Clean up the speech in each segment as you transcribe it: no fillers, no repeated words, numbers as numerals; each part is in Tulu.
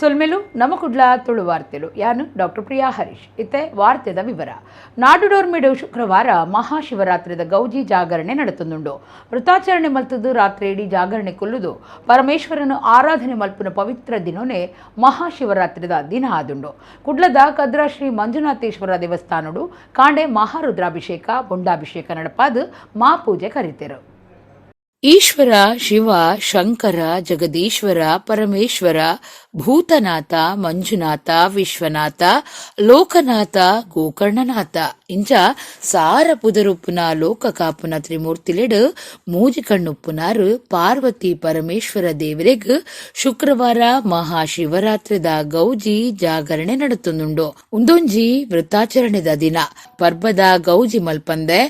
ಸೊಲ್ಮೆಲು ನಮಕುಡ್ಲ ತುಳು ವಾರ್ತೆಲು. ಯಾನು ಡಾಕ್ಟರ್ ಪ್ರಿಯಾ ಹರೀಶ್. ಇತ್ತೆ ವಾರ್ತೆದ ವಿವರ. ನಾಡುಡೋರ್ಮಿಡು ಶುಕ್ರವಾರ ಮಹಾಶಿವರಾತ್ರಿದ ಗೌಜಿ ಜಾಗರಣೆ ನಡೆತುಂಡು. ವೃತಾಚರಣೆ ಮಲ್ತದು ರಾತ್ರಿ ಇಡೀ ಜಾಗರಣೆ ಕೊಲ್ಲುದು ಪರಮೇಶ್ವರನ ಆರಾಧನೆ ಮಲ್ಪುನ ಪವಿತ್ರ ದಿನೋನೆ ಮಹಾಶಿವರಾತ್ರಿದ ದಿನ ಆದುಂಡು. ಕುಡ್ಲದ ಕದ್ರಾ ಶ್ರೀ ಮಂಜುನಾಥೇಶ್ವರ ದೇವಸ್ಥಾನಡು ಕಾಂಡೆ ಮಹಾರುದ್ರಾಭಿಷೇಕ ಬೊಂಡಾಭಿಷೇಕ ನಡಪಾದು ಮಾಪೂಜೆ ಕರೀತೆರು. ಈಶ್ವರ, ಶಿವ, ಶಂಕರ, ಜಗದೀಶ್ವರ, ಪರಮೇಶ್ವರ, ಭೂತನಾಥ, ಮಂಜುನಾಥ, ವಿಶ್ವನಾಥ, ಲೋಕನಾಥ, ಗೋಕರ್ಣನಾಥ ಇಂಚ ಸಾರ ಪುದರುಪ್ಪುನ ಲೋಕ ಕಾಪುನ ತ್ರಿಮೂರ್ತಿಲೆಡ್ ಮೂಜಿ ಕಣ್ಣುಪ್ಪುನಾರು ಪಾರ್ವತಿ ಪರಮೇಶ್ವರ ದೇವರೆಗ್ ಶುಕ್ರವಾರ ಮಹಾಶಿವರಾತ್ರಿದ ಗೌಜಿ ಜಾಗರಣೆ ನಡತುಂದುಂಡು. ಉಂದೊಂಜಿ ವೃತ್ತಾಚರಣೆದ ದಿನ. ಪರ್ಬದ ಗೌಜಿ ಮಲ್ಪಂದೆ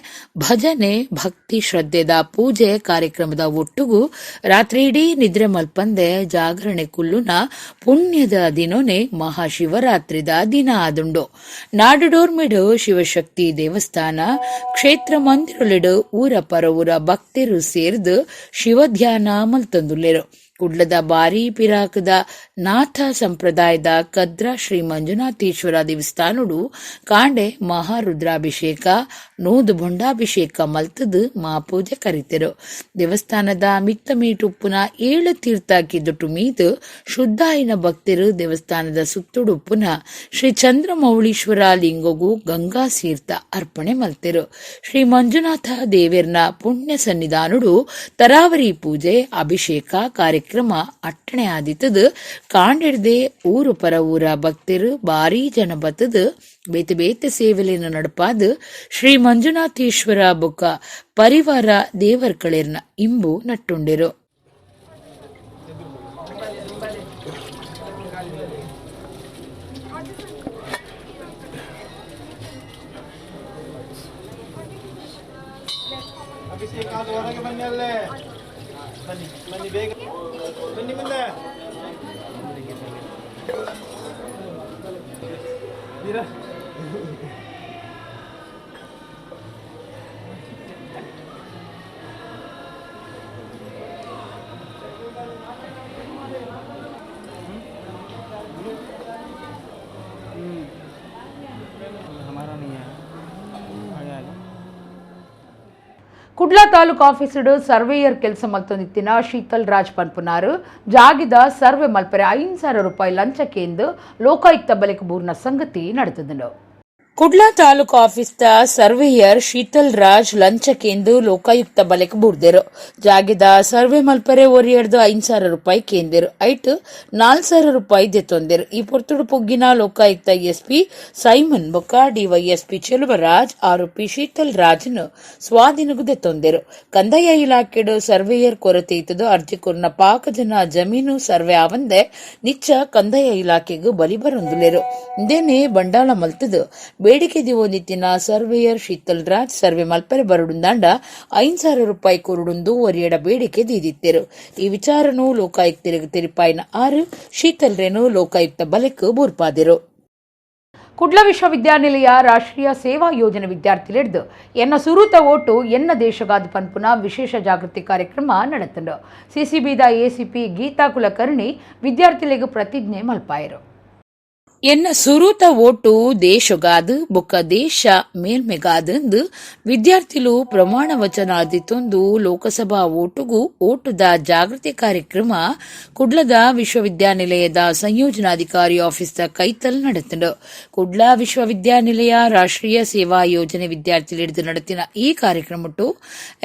ಭಜನೆ, ಭಕ್ತಿ ಶ್ರದ್ಧೆದ ಪೂಜೆ ಕಾರ್ಯಕ್ರಮದ ಒಟ್ಟುಗು ರಾತ್ರಿಯಿಡೀ ನಿದ್ರೆ ಮಲ್ಪಂದೆ ಜಾಗರಣೆ ಕುಲ್ಲುನ ಪುಣ್ಯದ ದಿನೊನೆ ಮಹಾಶಿವರಾತ್ರಿದ ದಿನ ಆದುಂಡು. ನಾಡುಡೋರ್ಮಿಡು ಶಿವಶಕ್ತಿ ದೇವಸ್ಥಾನ, ಕ್ಷೇತ್ರ ಮಂದಿರೊಲೆಡು ಊರ ಪರವೂರ ಭಕ್ತರು ಸೇರ್ದು ಶಿವಧ್ಯಾನ ಮಲ್ತೊಂದುಲ್ಲೆರು. ಕುಡ್ಲದ ಬಾರಿ ಪಿರಾಕದ ನಾಥ ಸಂಪ್ರದಾಯದ ಕದ್ರಾ ಶ್ರೀ ಮಂಜುನಾಥೇಶ್ವರ ದೇವಸ್ಥಾನಡು ಕಾಂಡೆ ಮಹಾರುದ್ರಾಭಿಷೇಕ, ನೂದು ಬೊಂಡಾಭಿಷೇಕ ಮಲ್ತದು ಮಾಪೂಜೆ ಕರಿತೆರು. ದೇವಸ್ಥಾನದ ಮಿತ್ತ ಮೀಟುಪ್ಪುನ ಏಳು ತೀರ್ಥ ಕಿದುಟು ಮೀದು ಶುದ್ಧಾಯಿನ ಭಕ್ತರು ದೇವಸ್ಥಾನದ ಸುತ್ತುಡುಪ್ಪುನ ಶ್ರೀ ಚಂದ್ರಮೌಳೀಶ್ವರ ಲಿಂಗಗೂ ಗಂಗಾ ತೀರ್ಥ ಅರ್ಪಣೆ ಮಲ್ತೆರು. ಶ್ರೀ ಮಂಜುನಾಥ ದೇವೆರ್ನ ಪುಣ್ಯ ಸನ್ನಿಧಾನುಡು ತರಾವರಿ ಪೂಜೆ, ಅಭಿಷೇಕ ಕಾರ್ಯಕ್ರಮ ಅಟ್ಟಣೆ ಆದಿತ್ತದು. ಕಾಂಡಿಡ್ದೆ ಊರು ಪರ ಊರ ಭಕ್ತರು ಬಾರೀ ಜನ ಬತ್ತದು ಬೇತೆ ಬೇತೆ ಸೇವೆಲೆನ್ ನಡಪಾದ್ ಶ್ರೀ ಮಂಜುನಾಥೇಶ್ವರ ಬೊಕ್ಕ ಪರಿವಾರ ದೇವರ್ಕಳೆರ್ನ ಇಂಬು ನಟ್ಟುಂಡೆರು. ಅಭಿಷೇಕ ಆದ ಹೊರಗೆ ಬನ್ನಿ ಅಲ್ಲೇ ಬನ್ನಿ ಬನ್ನಿ ಬೇಗ ಬನ್ನಿ ಮುಂದೆ ವೀರ. हमारा नहीं है, आगे आगे। ಕುಡ್ಲ ತಾಲೂಕು ಆಫೀಸುಡು ಸರ್ವೇಯರ್ ಕೆಲಸ ಮಲ್ತೊಂದಿತ್ತಿನ ಶೀತಲ್ ರಾಜ್ ಪನ್ಪುನಾರು ಜಾಗಿದ ಸರ್ವೆ ಮಲ್ಪೆರೆ 5,000 ರೂಪಾಯಿ ಲಂಚಕ್ಕೆ ಎಂದು ಲೋಕಾಯುಕ್ತ ಬಲೆಕ್ ಬೂರ್ನ ಸಂಗತಿ ನಡೆತುಂಡು. ಕುಡ್ಲ ತಾಲೂಕು ಆಫೀಸ್ದ ಸರ್ವೇಯರ್ ಶೀತಲ್ ರಾಜ್ ಲಂಚಕ್ಕೆಂದು ಲೋಕಾಯುಕ್ತ ಬಲೆಕ್ ಬೂರ್ದೆರು. ಜಾಗಿದ ಸರ್ವೆ ಮಲ್ಪರೆ ಒರಿಯರ್ದು 5,000 ರೂಪಾಯಿ ಕೇಂದಿರು. ಐಟ್ 4,000 ರೂಪಾಯಿ ದೆತ್ತೊಂದೆರು. ಈ ಪೊರ್ತುಡು ಪೊಗ್ಗಿನ ಲೋಕಾಯುಕ್ತ ಎಸ್ಪಿ ಸೈಮನ್ ಬೊಕ್ಕ ಡಿವೈಎಸ್ಪಿ ಚೆಲುವರಾಜ್ ಆರೋಪಿ ಶೀತಲ್ ರಾಜ್ನ್ ಸ್ವಾಧೀನಗು ದೆತ್ತೊಂದೆರು. ಕಂದಾಯ ಇಲಾಖೆಡು ಸರ್ವೇಯರ್ ಕೊರತೆ ಇತ್ತದು ಅರ್ಜಿ ಕೊರ್ನ ಪಾಕ ಜನ ಜಮೀನು ಸರ್ವೆ ಆವಂದೆ ನಿಚ್ಚ ಕಂದಾಯ ಇಲಾಖೆಗ್ ಬಲಿ ಬರೊಂದುಲೆರು. ಇಂದೇನೆ ಬಂಡಾಳ ಮಲ್ತದು ಬೇಡಿಕೆ ದಿವೊಂದಿತ್ತಿನ ಸರ್ವೇಯರ್ ಶೀತಲ್ ರಾಜ್ ಸರ್ವೆ ಮಲ್ಪರೆ ಬರಡುಂದಾಂಡ 5,000 ರೂಪಾಯಿ ಕೊರಡುಂದು ಒರಿಯಡ ಬೇಡಿಕೆ ದೀದಿತ್ತೆರು. ಈ ವಿಚಾರನು ಲೋಕಾಯುಕ್ತರಿಗೆ ತೆರಿಪಾಯಿನ ಆರು ಶೀತಲ್ ರೇನು ಲೋಕಾಯುಕ್ತ ಬಲೆಕ್ ಬೂರ್ಪಾದೆರು. ಕುಡ್ಲ ವಿಶ್ವವಿದ್ಯಾನಿಲಯ ರಾಷ್ಟ್ರೀಯ ಸೇವಾ ಯೋಜನೆ ವಿದ್ಯಾರ್ಥಿಲೆಡ್ದು ಎನ್ನ ಸುರೂತ ಓಟು ಎನ್ನ ದೇಶಗಾದ ಪನ್ಪುನ ವಿಶೇಷ ಜಾಗೃತಿ ಕಾರ್ಯಕ್ರಮ ನಡೆತಂಡು. ಸಿಸಿಬಿದ ಎಸಿಪಿ ಗೀತಾ ಕುಲಕರ್ಣಿ ವಿದ್ಯಾರ್ಥಿಲೆಗ್ ಪ್ರತಿಜ್ಞೆ ಮಲ್ಪಾಯರು. ಎನ್ನ ಸುರೂತ ಓಟು ದೇಶಗಾದು ಬೊಕ್ಕ ದೇಶ ಮೇಲ್ಮೆಗಾದಂದು ವಿದ್ಯಾರ್ಥಿಲು ಪ್ರಮಾಣ ವಚನ ಆದಿತ್ತೊಂದು ಲೋಕಸಭಾ ಓಟುಗು ಓಟುದ ಜಾಗೃತಿ ಕಾರ್ಯಕ್ರಮ ಕುಡ್ಲದ ವಿಶ್ವವಿದ್ಯಾನಿಲಯದ ಸಂಯೋಜನಾಧಿಕಾರಿ ಆಫೀಸ್ದ ಕೈತಲ್ ನಡೆತಂಡು. ಕುಡ್ಲ ವಿಶ್ವವಿದ್ಯಾನಿಲಯ ರಾಷ್ಟ್ರೀಯ ಸೇವಾ ಯೋಜನೆ ವಿದ್ಯಾರ್ಥಿಲಿಡಿದು ನಡೆತಿನ ಈ ಕಾರ್ಯಕ್ರಮಟ್ಟು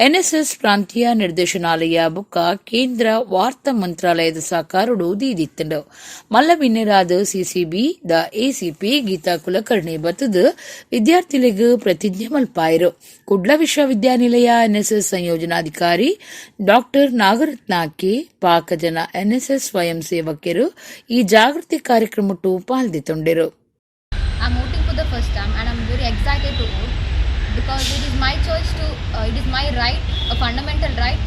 ಎನ್ಎಸ್ಎಸ್ ಪ್ರಾಂತೀಯ ನಿರ್ದೇಶನಾಲಯ ಬೊಕ್ಕ ಕೇಂದ್ರ ವಾರ್ತಾ ಮಂತ್ರಾಲಯದ ಸಹಕಾರಡು ದೀದಿತ್ತಂಡು. ಮಲ್ಲ ಬಿನ್ನೆರಾದ CCB the ACP Geetha Kulkarni ಬತ್ತದು ವಿದ್ಯಾರ್ಥಿಲೆಗ್ ಪ್ರತಿಜ್ಞೆ ಮಲ್ಪಾಯರು. ಕುಡ್ಲ ವಿಶ್ವವಿದ್ಯಾನಿಲಯ ಎನ್ಎಸ್ಎಸ್ ಸಂಯೋಜನಾಧಿಕಾರಿ ಡಾಕ್ಟರ್ ನಾಗರತ್ನ ಕೆ, ಪಾಕಜನ ಎನ್ಎಸ್ಎಸ್ ಸ್ವಯಂ ಸೇವಕರು ಈ ಜಾಗೃತಿ ಕಾರ್ಯಕ್ರಮಟ್ಟು ಪಾಲ್ದಿತೊಂಡೆರು. I'm voting for the first time and I'm very excited to vote because it is my choice to, it is my right, a fundamental right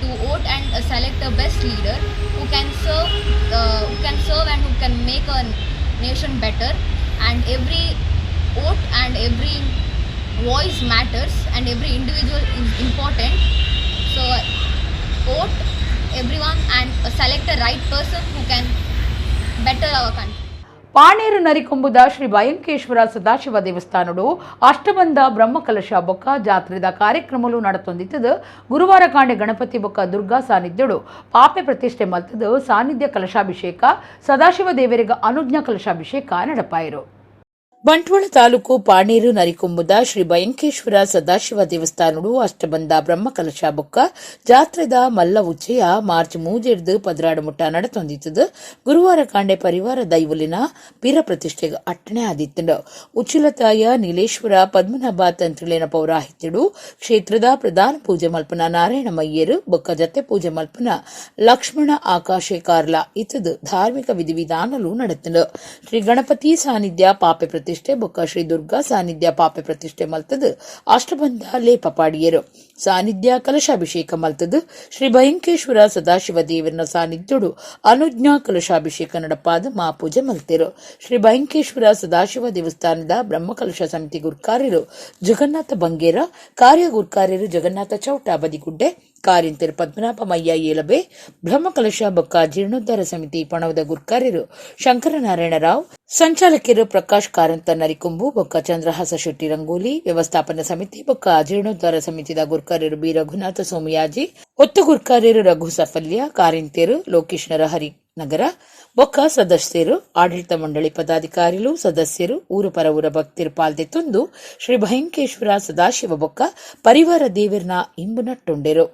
to vote and select the best leader who can serve and who can make a nation better. And every vote and every voice matters and every individual is important. So vote everyone and select the right person who can better our country. Paneru ನರಿಕೊಂಬುದ Shri ಭಯಂಕೇಶ್ವರ Sadashiva ದೇವಸ್ಥಾನಡು ಅಷ್ಟಬಂಧ Brahmakalasha ಬೊಕ್ಕ ಜಾತ್ರೆದ ಕಾರ್ಯಕ್ರಮಲು ನಡತೊಂದಿತ್ತದು. ಗುರುವಾರ ಕಾಂಡೆ ಗಣಪತಿ ಬೊಕ್ಕ ದುರ್ಗಾ ಸಾನ್ನಿಧ್ಯಡು ಪಾಪೆ ಪ್ರತಿಷ್ಠೆ ಮಲ್ತದು ಸಾನ್ನಿಧ್ಯ ಕಲಶಾಭಿಷೇಕ, ಸದಾಶಿವ ದೇವರಿಗೆ ಅನುಜ್ಞಾ ಕಲಶಾಭಿಷೇಕ ನಡಪಾಯಿರು. ಬಂಟ್ವಾಳ ತಾಲೂಕು ಪಾಣೇರು ನರಿಕೊಂಬುದ ಶ್ರೀ ಭಯಂಕೇಶ್ವರ ಸದಾಶಿವ ದೇವಸ್ಥಾನಡು ಅಷ್ಟಬಂಧ ಬ್ರಹ್ಮಕಲಶ ಬೊಕ್ಕ ಜಾತ್ರೆದ ಮಲ್ಲ ಉಚ್ಚಯ ಮಾರ್ಚ್ 3 12 ಮುಟ್ಟ ನಡತೊಂದಿತ್ತದು. ಗುರುವಾರ ಕಾಂಡೆ ಪರಿವಾರ ದೈವಲಿನ ಪೀರ ಪ್ರತಿಷ್ಠೆಗೆ ಅಟ್ಟಣೆ ಆದಿತ್ತಂಡು. ಉಚ್ಚಿಲತಾಯ ನೀಲೇಶ್ವರ ಪದ್ಮನಾಭ ತಂತ್ರಿಲೇನ ಪೌರಾಹಿತ್ಯಡು ಕ್ಷೇತ್ರದ ಪ್ರಧಾನ ಪೂಜೆ ಮಲ್ಪನ ನಾರಾಯಣ ಮಯ್ಯರು ಬೊಕ್ಕ ಜತೆ ಪೂಜೆ ಮಲ್ಪನ ಲಕ್ಷ್ಮಣ ಆಕಾಶೆ ಕಾರ್ಲ ಇತ್ತದು ಧಾರ್ಮಿಕ ವಿಧಿವಿಧಾನಲು ನಡೆತಂಡು. ಶ್ರೀ ಗಣಪತಿ ಸಾನ್ನಿಧ್ಯ ಪಾಪೆ ಪ್ರತಿಷ್ಠೆ ಬೊಕ್ಕ ಶ್ರೀ ದುರ್ಗಾ ಸಾನ್ನಿಧ್ಯ ಪಾಪೆ ಪ್ರತಿಷ್ಠೆ ಮಲ್ತದು ಅಷ್ಟಬಂಧ ಲೇಪ ಪಾಡಿಯರು. ಸಾನ್ನಿಧ್ಯ ಕಲಶಾಭಿಷೇಕ ಮಲ್ತದು ಶ್ರೀ ಭಯಂಕೇಶ್ವರ ಸದಾಶಿವ ದೇವರನ ಸಾನ್ನಿಧ್ಯಡು ಅನುಜ್ಞಾ ಕಲಶಾಭಿಷೇಕ ನಡಪಾದ ಮಾಪೂಜೆ ಮಲ್ತೆರು. ಶ್ರೀ ಭಯಂಕೇಶ್ವರ ಸದಾಶಿವ ದೇವಸ್ಥಾನದ ಬ್ರಹ್ಮಕಲಶ ಸಮಿತಿ ಗುರ್ಕಾರ್ಯರು ಜಗನ್ನಾಥ ಬಂಗೇರ, ಕಾರ್ಯ ಗುರ್ಕಾರ್ಯರು ಜಗನ್ನಾಥ ಚೌಟ ಬದಿಗುಡ್ಡೆ, ಕಾರ್ಯಂತರು ಪದ್ಮನಾಭ ಮಯ್ಯ ಏಲಬೆ, ಬ್ರಹ್ಮಕಲಶ ಬೊಕ್ಕ ಜೀರ್ಣೋದ್ಧಾರ ಸಮಿತಿ ಪಣವದ ಗುರ್ಕಾರ್ಯರು ಶಂಕರನಾರಾಯಣರಾವ್, ಸಂಚಾಲಕರು ಪ್ರಕಾಶ್ ಕಾರಂತ ನರಿಕೊಂಬು ಬೊಕ್ಕ ಚಂದ್ರಹಾಸ ಶೆಟ್ಟಿ ರಂಗೋಲಿ, ವ್ಯವಸ್ಥಾಪನಾ ಸಮಿತಿ ಬೊಕ್ಕ ಜೀರ್ಣೋದ್ಧಾರ ಸಮಿತಿದ ಗುರ್ಕಾರ್ಯರು ಬಿ ರಘುನಾಥ ಸೋಮಯಾಜಿ, ಒತ್ತು ಗುರ್ಕಾರ್ಯರು ರಘು ಸಫಲ್ಯ, ಕಾರಿಂತೇರು ಲೋಕೇಶ್ ನರಹರಿ ನಗರ ಬೊಕ್ಕ ಸದಸ್ಯರು, ಆಡಳಿತ ಮಂಡಳಿ ಪದಾಧಿಕಾರಿಗಳು, ಸದಸ್ಯರು, ಊರು ಪರವೂರ ಭಕ್ತರು ಪಾಲ್ದೆ ತುಂದು ಶ್ರೀ ಭಯಂಕೇಶ್ವರ ಸದಾಶಿವ ಬೊಕ್ಕ ಪರಿವಾರ ದೇವರನ ಇಂಬು ನಟ್ಟುಂಡೆರು.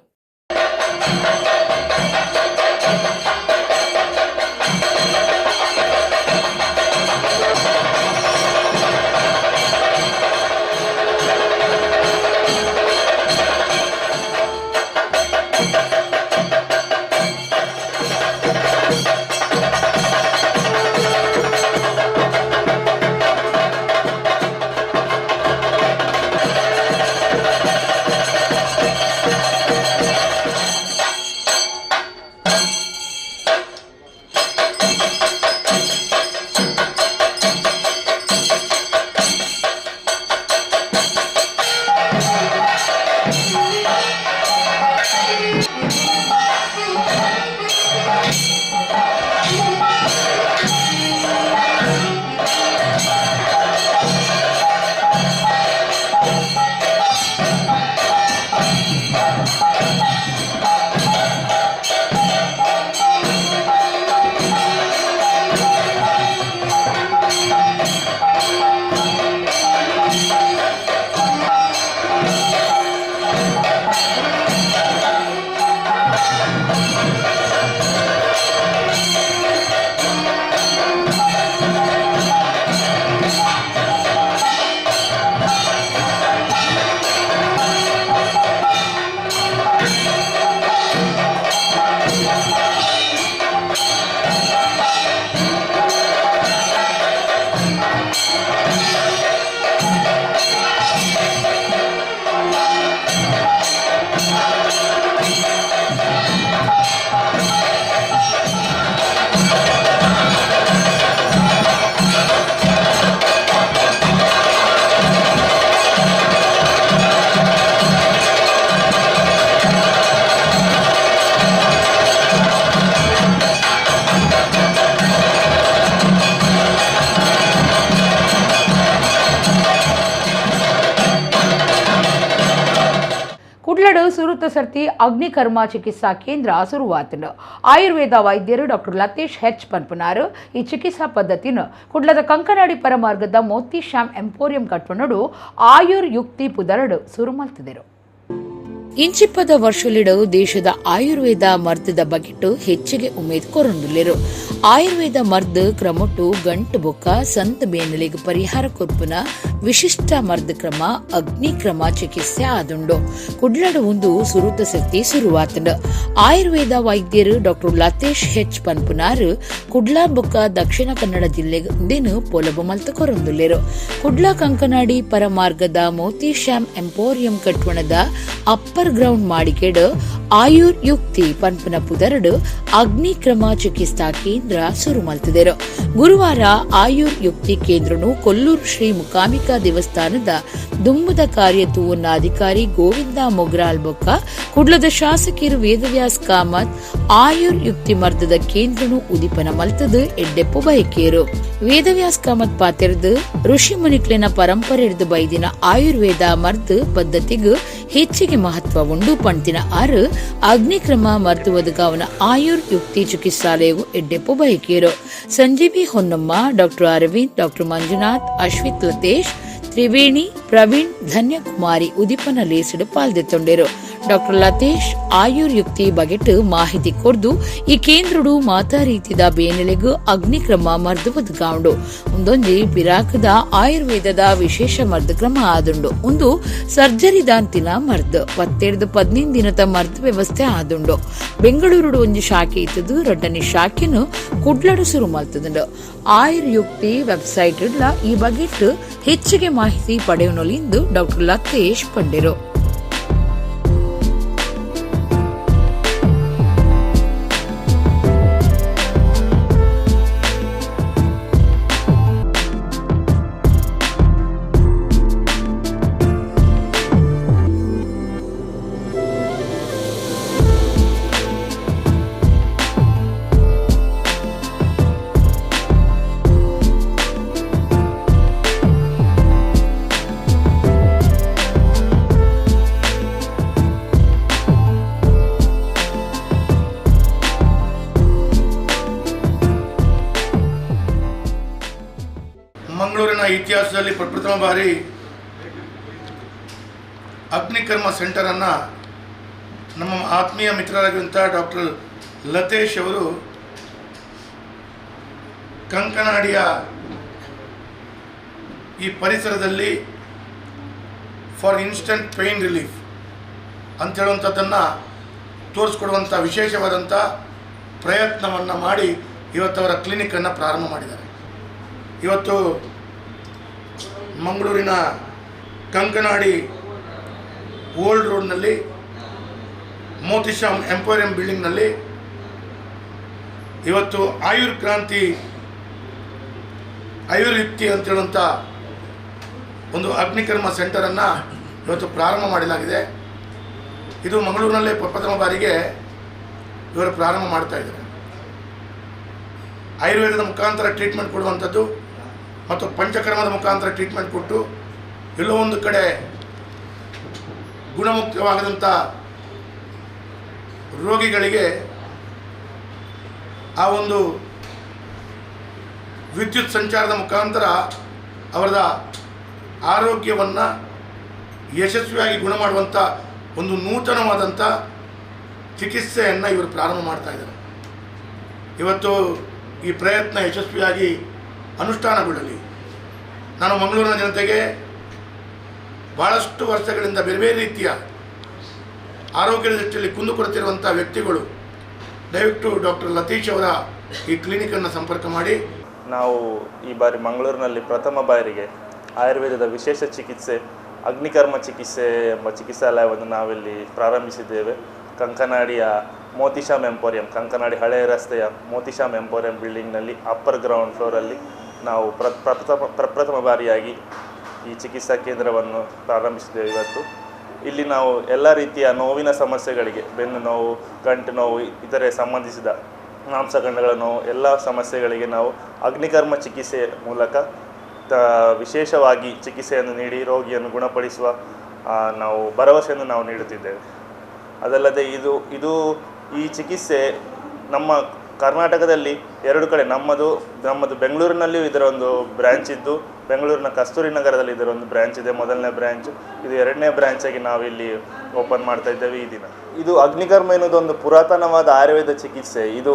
ಕುಡ್ಲಡು ಸುರುತ ಸರ್ತಿ ಅಗ್ನಿಕರ್ಮ ಚಿಕಿತ್ಸಾ ಕೇಂದ್ರ ಸುರುವಾತನು. ಆಯುರ್ವೇದ ವೈದ್ಯರು ಡಾಕ್ಟರ್ ಲತೇಶ್ ಹೆಚ್ ಪನ್ಪುನಾರು ಈ ಚಿಕಿತ್ಸಾ ಪದ್ಧತಿನ ಕುಡ್ಲದ ಕಂಕನಾಡಿ ಪರಮಾರ್ಗದ ಮೋತಿ ಶ್ಯಾಮ್ ಎಂಪೋರಿಯಂ ಕಟ್ವನಡು ಆಯುರ್ ಯುಕ್ತಿ ಪುದರಡು ಸುರು ಮಲ್ತಿದರು. ಇಂಚಿಪ್ಪದ ವರ್ಷಲಿಡು ದೇಶದ ಆಯುರ್ವೇದ ಮರ್ದದ ಬಗೆಟ್ಟು ಹೆಚ್ಚಿಗೆ ಉಮೇದ್ ಕೊರೊಂಡುಲ್ಲೆರು. ಆಯುರ್ವೇದ ಮರ್ದ್ ಕ್ರಮೊಟ್ಟು ಗಂಟು ಬೊಕ್ಕ ಸಂತ ಬೇನಲಿಗೆ ಪರಿಹಾರ ಕೊರ್ಪುನ ವಿಶಿಷ್ಟ ಮರ್ದ್ ಕ್ರಮ ಅಗ್ನಿಕ್ರಮ ಚಿಕಿತ್ಸೆ ಆದುಂಡು. ಕುಡ್ಲಡು ಒಂದು ಸುರುತ ಶಕ್ತಿ ಸುರುವಾತಂಡು. ಆಯುರ್ವೇದ ವೈದ್ಯರು ಡಾಕ್ಟರ್ ಲತೇಶ್ ಹೆಚ್ ಪನ್ಪುನಾರು ಕುಡ್ಲ ಬೊಕ್ಕ ದಕ್ಷಿಣ ಕನ್ನಡ ಜಿಲ್ಲೆಗೆ ಇಂದೇನು ಪೊಲಬು ಮಲ್ತ ಕೊರೊಂದುಲ್ಲೆರು. ಕುಡ್ಲ ಕಂಕನಾಡಿ ಪರಮಾರ್ಗದ ಮೋತಿ ಶ್ಯಾಮ್ ಎಂಪೋರಿಯಂ ಕಟ್ವಣದ ಅಪ್ಪರ್ Upper ground ಮಾಡಿಕೆಡ್ ಆಯುರ್ ಯುಕ್ತಿ ಪನ್ಪುನ ಪುದರಡು ಅಗ್ನಿಕ್ರಮ ಚಿಕಿತ್ಸಾ ಕೇಂದ್ರ ಸುರು ಮಲ್ತಿದೆರು. ಗುರುವಾರ ಆಯುರ್ ಯುಕ್ತಿ ಕೇಂದ್ರನು ಕೊಲ್ಲೂರು ಶ್ರೀ ಮುಕಾಂಬಿಕಾ ದೇವಸ್ಥಾನದ ದುಂಬುದ ಕಾರ್ಯತೂವನ್ನ ಅಧಿಕಾರಿ ಗೋವಿಂದ ಮೊಗ್ರಾಲ್ ಬೊಕ್ಕ ಕುಡ್ಲದ ಶಾಸಕಿಯರು ವೇದವ್ಯಾಸ್ ಕಾಮತ್ ಆಯುರ್ ಯುಕ್ತಿ ಮರ್ದದ ಕೇಂದ್ರನು ಉದಿಪನ ಮಲ್ತದು ಎಡ್ಡೆಪ್ಪು ಬಯಕೇರು. ವೇದವ್ಯಾಸ್ ಕಾಮತ್ ಪಾತೆರ್ದು ಋಷಿ ಮುನಿಕ್ಲೆನ ಪರಂಪರೆ ಹಿಡಿದು ಬೈದಿನ ಆಯುರ್ವೇದ ಮರ್ದು ಪದ್ಧತಿಗೂ ಹೆಚ್ಚಿಗೆ ಮಹತ್ವ ಉಂಡು ಪಂತಿನ ಆರು ಅಗ್ನಿಕ್ರಮ ಮರ್ದು ಒದಗಾವನ ಆಯುರ್ ಯುಕ್ತಿ ಚಿಕಿತ್ಸಾಲಯವು ಎಡ್ಡೆಪ್ಪು ಬಯಕೇರು. ಸಂಜೀವಿ ಹೊನ್ನಮ್ಮ, ಡಾಕ್ಟರ್ ಅರವಿಂದ್, ಡಾಕ್ಟರ್ ಮಂಜುನಾಥ್, ಅಶ್ವಿತ್ ಲತೇಶ್, ತ್ರಿವೇಣಿ, ಪ್ರವೀಣ್, ಧನ್ಯಕುಮಾರಿ ಉದಿಪನ ಲೇಸಿಡು ಪಾಲ್ದೆತ್ತೊಂಡೇರು. ಡಾಕ್ಟರ್ ಲತೇಶ್ ಆಯುರ್ ಯುಕ್ತಿ ಬಗೆಟ್ ಮಾಹಿತಿ ಕೊರ್ದು ಈ ಕೇಂದ್ರಡು ಮಾತಾ ರೀತಿದ ಬೇನೆಲೆಗು ಅಗ್ನಿಕ್ರಮ ಮರ್ದು ಒದಗಾವುಂಡು. ಒಂದೊಂಜಿ ಪಿರಾಕದ ಆಯುರ್ವೇದದ ವಿಶೇಷ ಮರ್ದು ಕ್ರಮ ಆದುಂಡು. ಒಂದು ಸರ್ಜರಿ ದಾಂತಿನ ಮರ್ದು 10-15 ದಿನದ ಮರ್ದು ವ್ಯವಸ್ಥೆ ಆದುಂಡು. ಬೆಂಗಳೂರುಡು ಒಂಜಿ ಶಾಖೆ ಇತ್ತದು ರಡ್ಡನೇ ಶಾಖೆನು ಕುಡ್ಲಡು ಸುರು ಮಲ್ತದುಂಡು. ಆಯುರ್ ಯುಕ್ತಿ ವೆಬ್ಸೈಟ್ ಈ ಬಗೆಟ್ ಹೆಚ್ಚಿಗೆ ಮಾಹಿತಿ ಪಡೆಯುವನೊಲಿಂದು ಡಾಕ್ಟರ್ ಲತೇಶ್ ಪಂಡೆರು. ಮಂಗಳೂರಿನ ಇತಿಹಾಸದಲ್ಲಿ ಪ್ರಥಮ ಬಾರಿ ಅಗ್ನಿಕರ್ಮ ಸೆಂಟರನ್ನು ನಮ್ಮ ಆತ್ಮೀಯ ಮಿತ್ರರಾಗಿರುವಂಥ ಡಾಕ್ಟರ್ ಲತೇಶ್ ಅವರು ಕಂಕನಾಡಿಯ ಈ ಪರಿಸರದಲ್ಲಿ for instant pain relief ಅಂಥೇಳುವಂಥದ್ದನ್ನು ತೋರಿಸ್ಕೊಡುವಂಥ ವಿಶೇಷವಾದಂಥ ಪ್ರಯತ್ನವನ್ನು ಮಾಡಿ ಇವತ್ತವರ ಕ್ಲಿನಿಕ್ಕನ್ನು ಪ್ರಾರಂಭ ಮಾಡಿದ್ದಾರೆ. ಇವತ್ತು ಮಂಗಳೂರಿನ ಕಂಕನಾಡಿ ಓಲ್ಡ್ ರೋಡ್ನಲ್ಲಿ ಮೋತಿಶ್ಯಾಮ್ ಎಂಪೋರಿಯಂ ಬಿಲ್ಡಿಂಗ್ನಲ್ಲಿ ಇವತ್ತು ಆಯುರ್ ಕ್ರಾಂತಿ ಆಯುರ್ಯುಕ್ತಿ ಅಂತೇಳುವಂಥ ಒಂದು ಅಗ್ನಿಕರ್ಮ ಸೆಂಟರನ್ನು ಇವತ್ತು ಪ್ರಾರಂಭ ಮಾಡಲಾಗಿದೆ. ಇದು ಮಂಗಳೂರಿನಲ್ಲೇ ಪ್ರಥಮ ಬಾರಿಗೆ ಇವರು ಪ್ರಾರಂಭ ಮಾಡ್ತಾಯಿದ್ದಾರೆ. ಆಯುರ್ವೇದದ ಮುಖಾಂತರ ಟ್ರೀಟ್ಮೆಂಟ್ ಕೊಡುವಂಥದ್ದು ಮತ್ತು ಪಂಚಕರ್ಮದ ಮುಖಾಂತರ ಟ್ರೀಟ್ಮೆಂಟ್ ಕೊಟ್ಟು ಎಲ್ಲೋ ಒಂದು ಕಡೆ ಗುಣಮುಕ್ತವಾಗದಂಥ ರೋಗಿಗಳಿಗೆ ಆ ಒಂದು ವಿದ್ಯುತ್ ಸಂಚಾರದ ಮುಖಾಂತರ ಅವರ ಆರೋಗ್ಯವನ್ನು ಯಶಸ್ವಿಯಾಗಿ ಗುಣ ಮಾಡುವಂಥ ಒಂದು ನೂತನವಾದಂಥ ಚಿಕಿತ್ಸೆಯನ್ನು ಇವರು ಪ್ರಾರಂಭ ಮಾಡ್ತಾಯಿದ್ದಾರೆ. ಇವತ್ತು ಈ ಪ್ರಯತ್ನ ಯಶಸ್ವಿಯಾಗಿ ಅನುಷ್ಠಾನಗೊಳ್ಳಲಿ. ನಾನು ಮಂಗಳೂರಿನ ಜನತೆಗೆ ಭಾಳಷ್ಟು ವರ್ಷಗಳಿಂದ ಬೇರೆ ಬೇರೆ ರೀತಿಯ ಆರೋಗ್ಯದ ದೃಷ್ಟಿಯಲ್ಲಿ ಕುಂದುಕೊರತಿರುವಂಥ ವ್ಯಕ್ತಿಗಳು ದಯವಿಟ್ಟು ಡಾಕ್ಟರ್ ಲತೀಶ್ ಅವರ ಈ ಕ್ಲಿನಿಕನ್ನು ಸಂಪರ್ಕ ಮಾಡಿ. ನಾವು ಈ ಬಾರಿ ಮಂಗಳೂರಿನಲ್ಲಿ ಪ್ರಥಮ ಬಾರಿಗೆ ಆಯುರ್ವೇದದ ವಿಶೇಷ ಚಿಕಿತ್ಸೆ ಅಗ್ನಿಕರ್ಮ ಚಿಕಿತ್ಸೆ ಎಂಬ ಚಿಕಿತ್ಸಾಲಯವನ್ನು ನಾವಿಲ್ಲಿ ಪ್ರಾರಂಭಿಸಿದ್ದೇವೆ. ಕಂಕನಾಡಿಯ ಮೋತಿಶ್ಯಾಮ್ ಎಂಪೋರಿಯಂ, ಕಂಕನಾಡಿ ಹಳೆಯ ರಸ್ತೆಯ ಮೋತಿಶ್ಯಾಮ್ ಎಂಪೋರಿಯಂ ಬಿಲ್ಡಿಂಗ್ನಲ್ಲಿ ಅಪ್ಪರ್ ಗ್ರೌಂಡ್ ಫ್ಲೋರಲ್ಲಿ ನಾವು ಪ್ರಥಮ ಬಾರಿಯಾಗಿ ಈ ಚಿಕಿತ್ಸಾ ಕೇಂದ್ರವನ್ನು ಪ್ರಾರಂಭಿಸಿದ್ದೇವೆ. ಇವತ್ತು ಇಲ್ಲಿ ನಾವು ಎಲ್ಲ ರೀತಿಯ ನೋವಿನ ಸಮಸ್ಯೆಗಳಿಗೆ, ಬೆನ್ನು ನೋವು, ಗಂಟು ನೋವು, ಇತರೆ ಸಂಬಂಧಿಸಿದ ಮಾಂಸಖಂಡಗಳ ನೋವು, ಎಲ್ಲ ಸಮಸ್ಯೆಗಳಿಗೆ ನಾವು ಅಗ್ನಿಕರ್ಮ ಚಿಕಿತ್ಸೆ ಮೂಲಕ ವಿಶೇಷವಾಗಿ ಚಿಕಿತ್ಸೆಯನ್ನು ನೀಡಿ ರೋಗಿಯನ್ನು ಗುಣಪಡಿಸುವ ನಾವು ಭರವಸೆಯನ್ನು ನಾವು ನೀಡುತ್ತಿದ್ದೇವೆ. ಅದಲ್ಲದೆ ಇದು ಇದು ಈ ಚಿಕಿತ್ಸೆ ನಮ್ಮ ಕರ್ನಾಟಕದಲ್ಲಿ ಎರಡು ಕಡೆ, ನಮ್ಮದು ಬೆಂಗಳೂರಿನಲ್ಲಿಯೂ ಇದರ ಒಂದು ಬ್ರ್ಯಾಂಚ್ ಇದ್ದು, ಬೆಂಗಳೂರಿನ ಕಸ್ತೂರಿ ನಗರದಲ್ಲಿ ಇದರ ಒಂದು ಬ್ರ್ಯಾಂಚ್ ಇದೆ, ಮೊದಲನೇ ಬ್ರ್ಯಾಂಚ್. ಇದು ಎರಡನೇ ಬ್ರ್ಯಾಂಚಾಗಿ ನಾವಿಲ್ಲಿ ಓಪನ್ ಮಾಡ್ತಾ ಇದ್ದೇವೆ ಈ ದಿನ. ಇದು ಅಗ್ನಿಕರ್ಮ ಎನ್ನುವುದೊಂದು ಪುರಾತನವಾದ ಆಯುರ್ವೇದ ಚಿಕಿತ್ಸೆ. ಇದು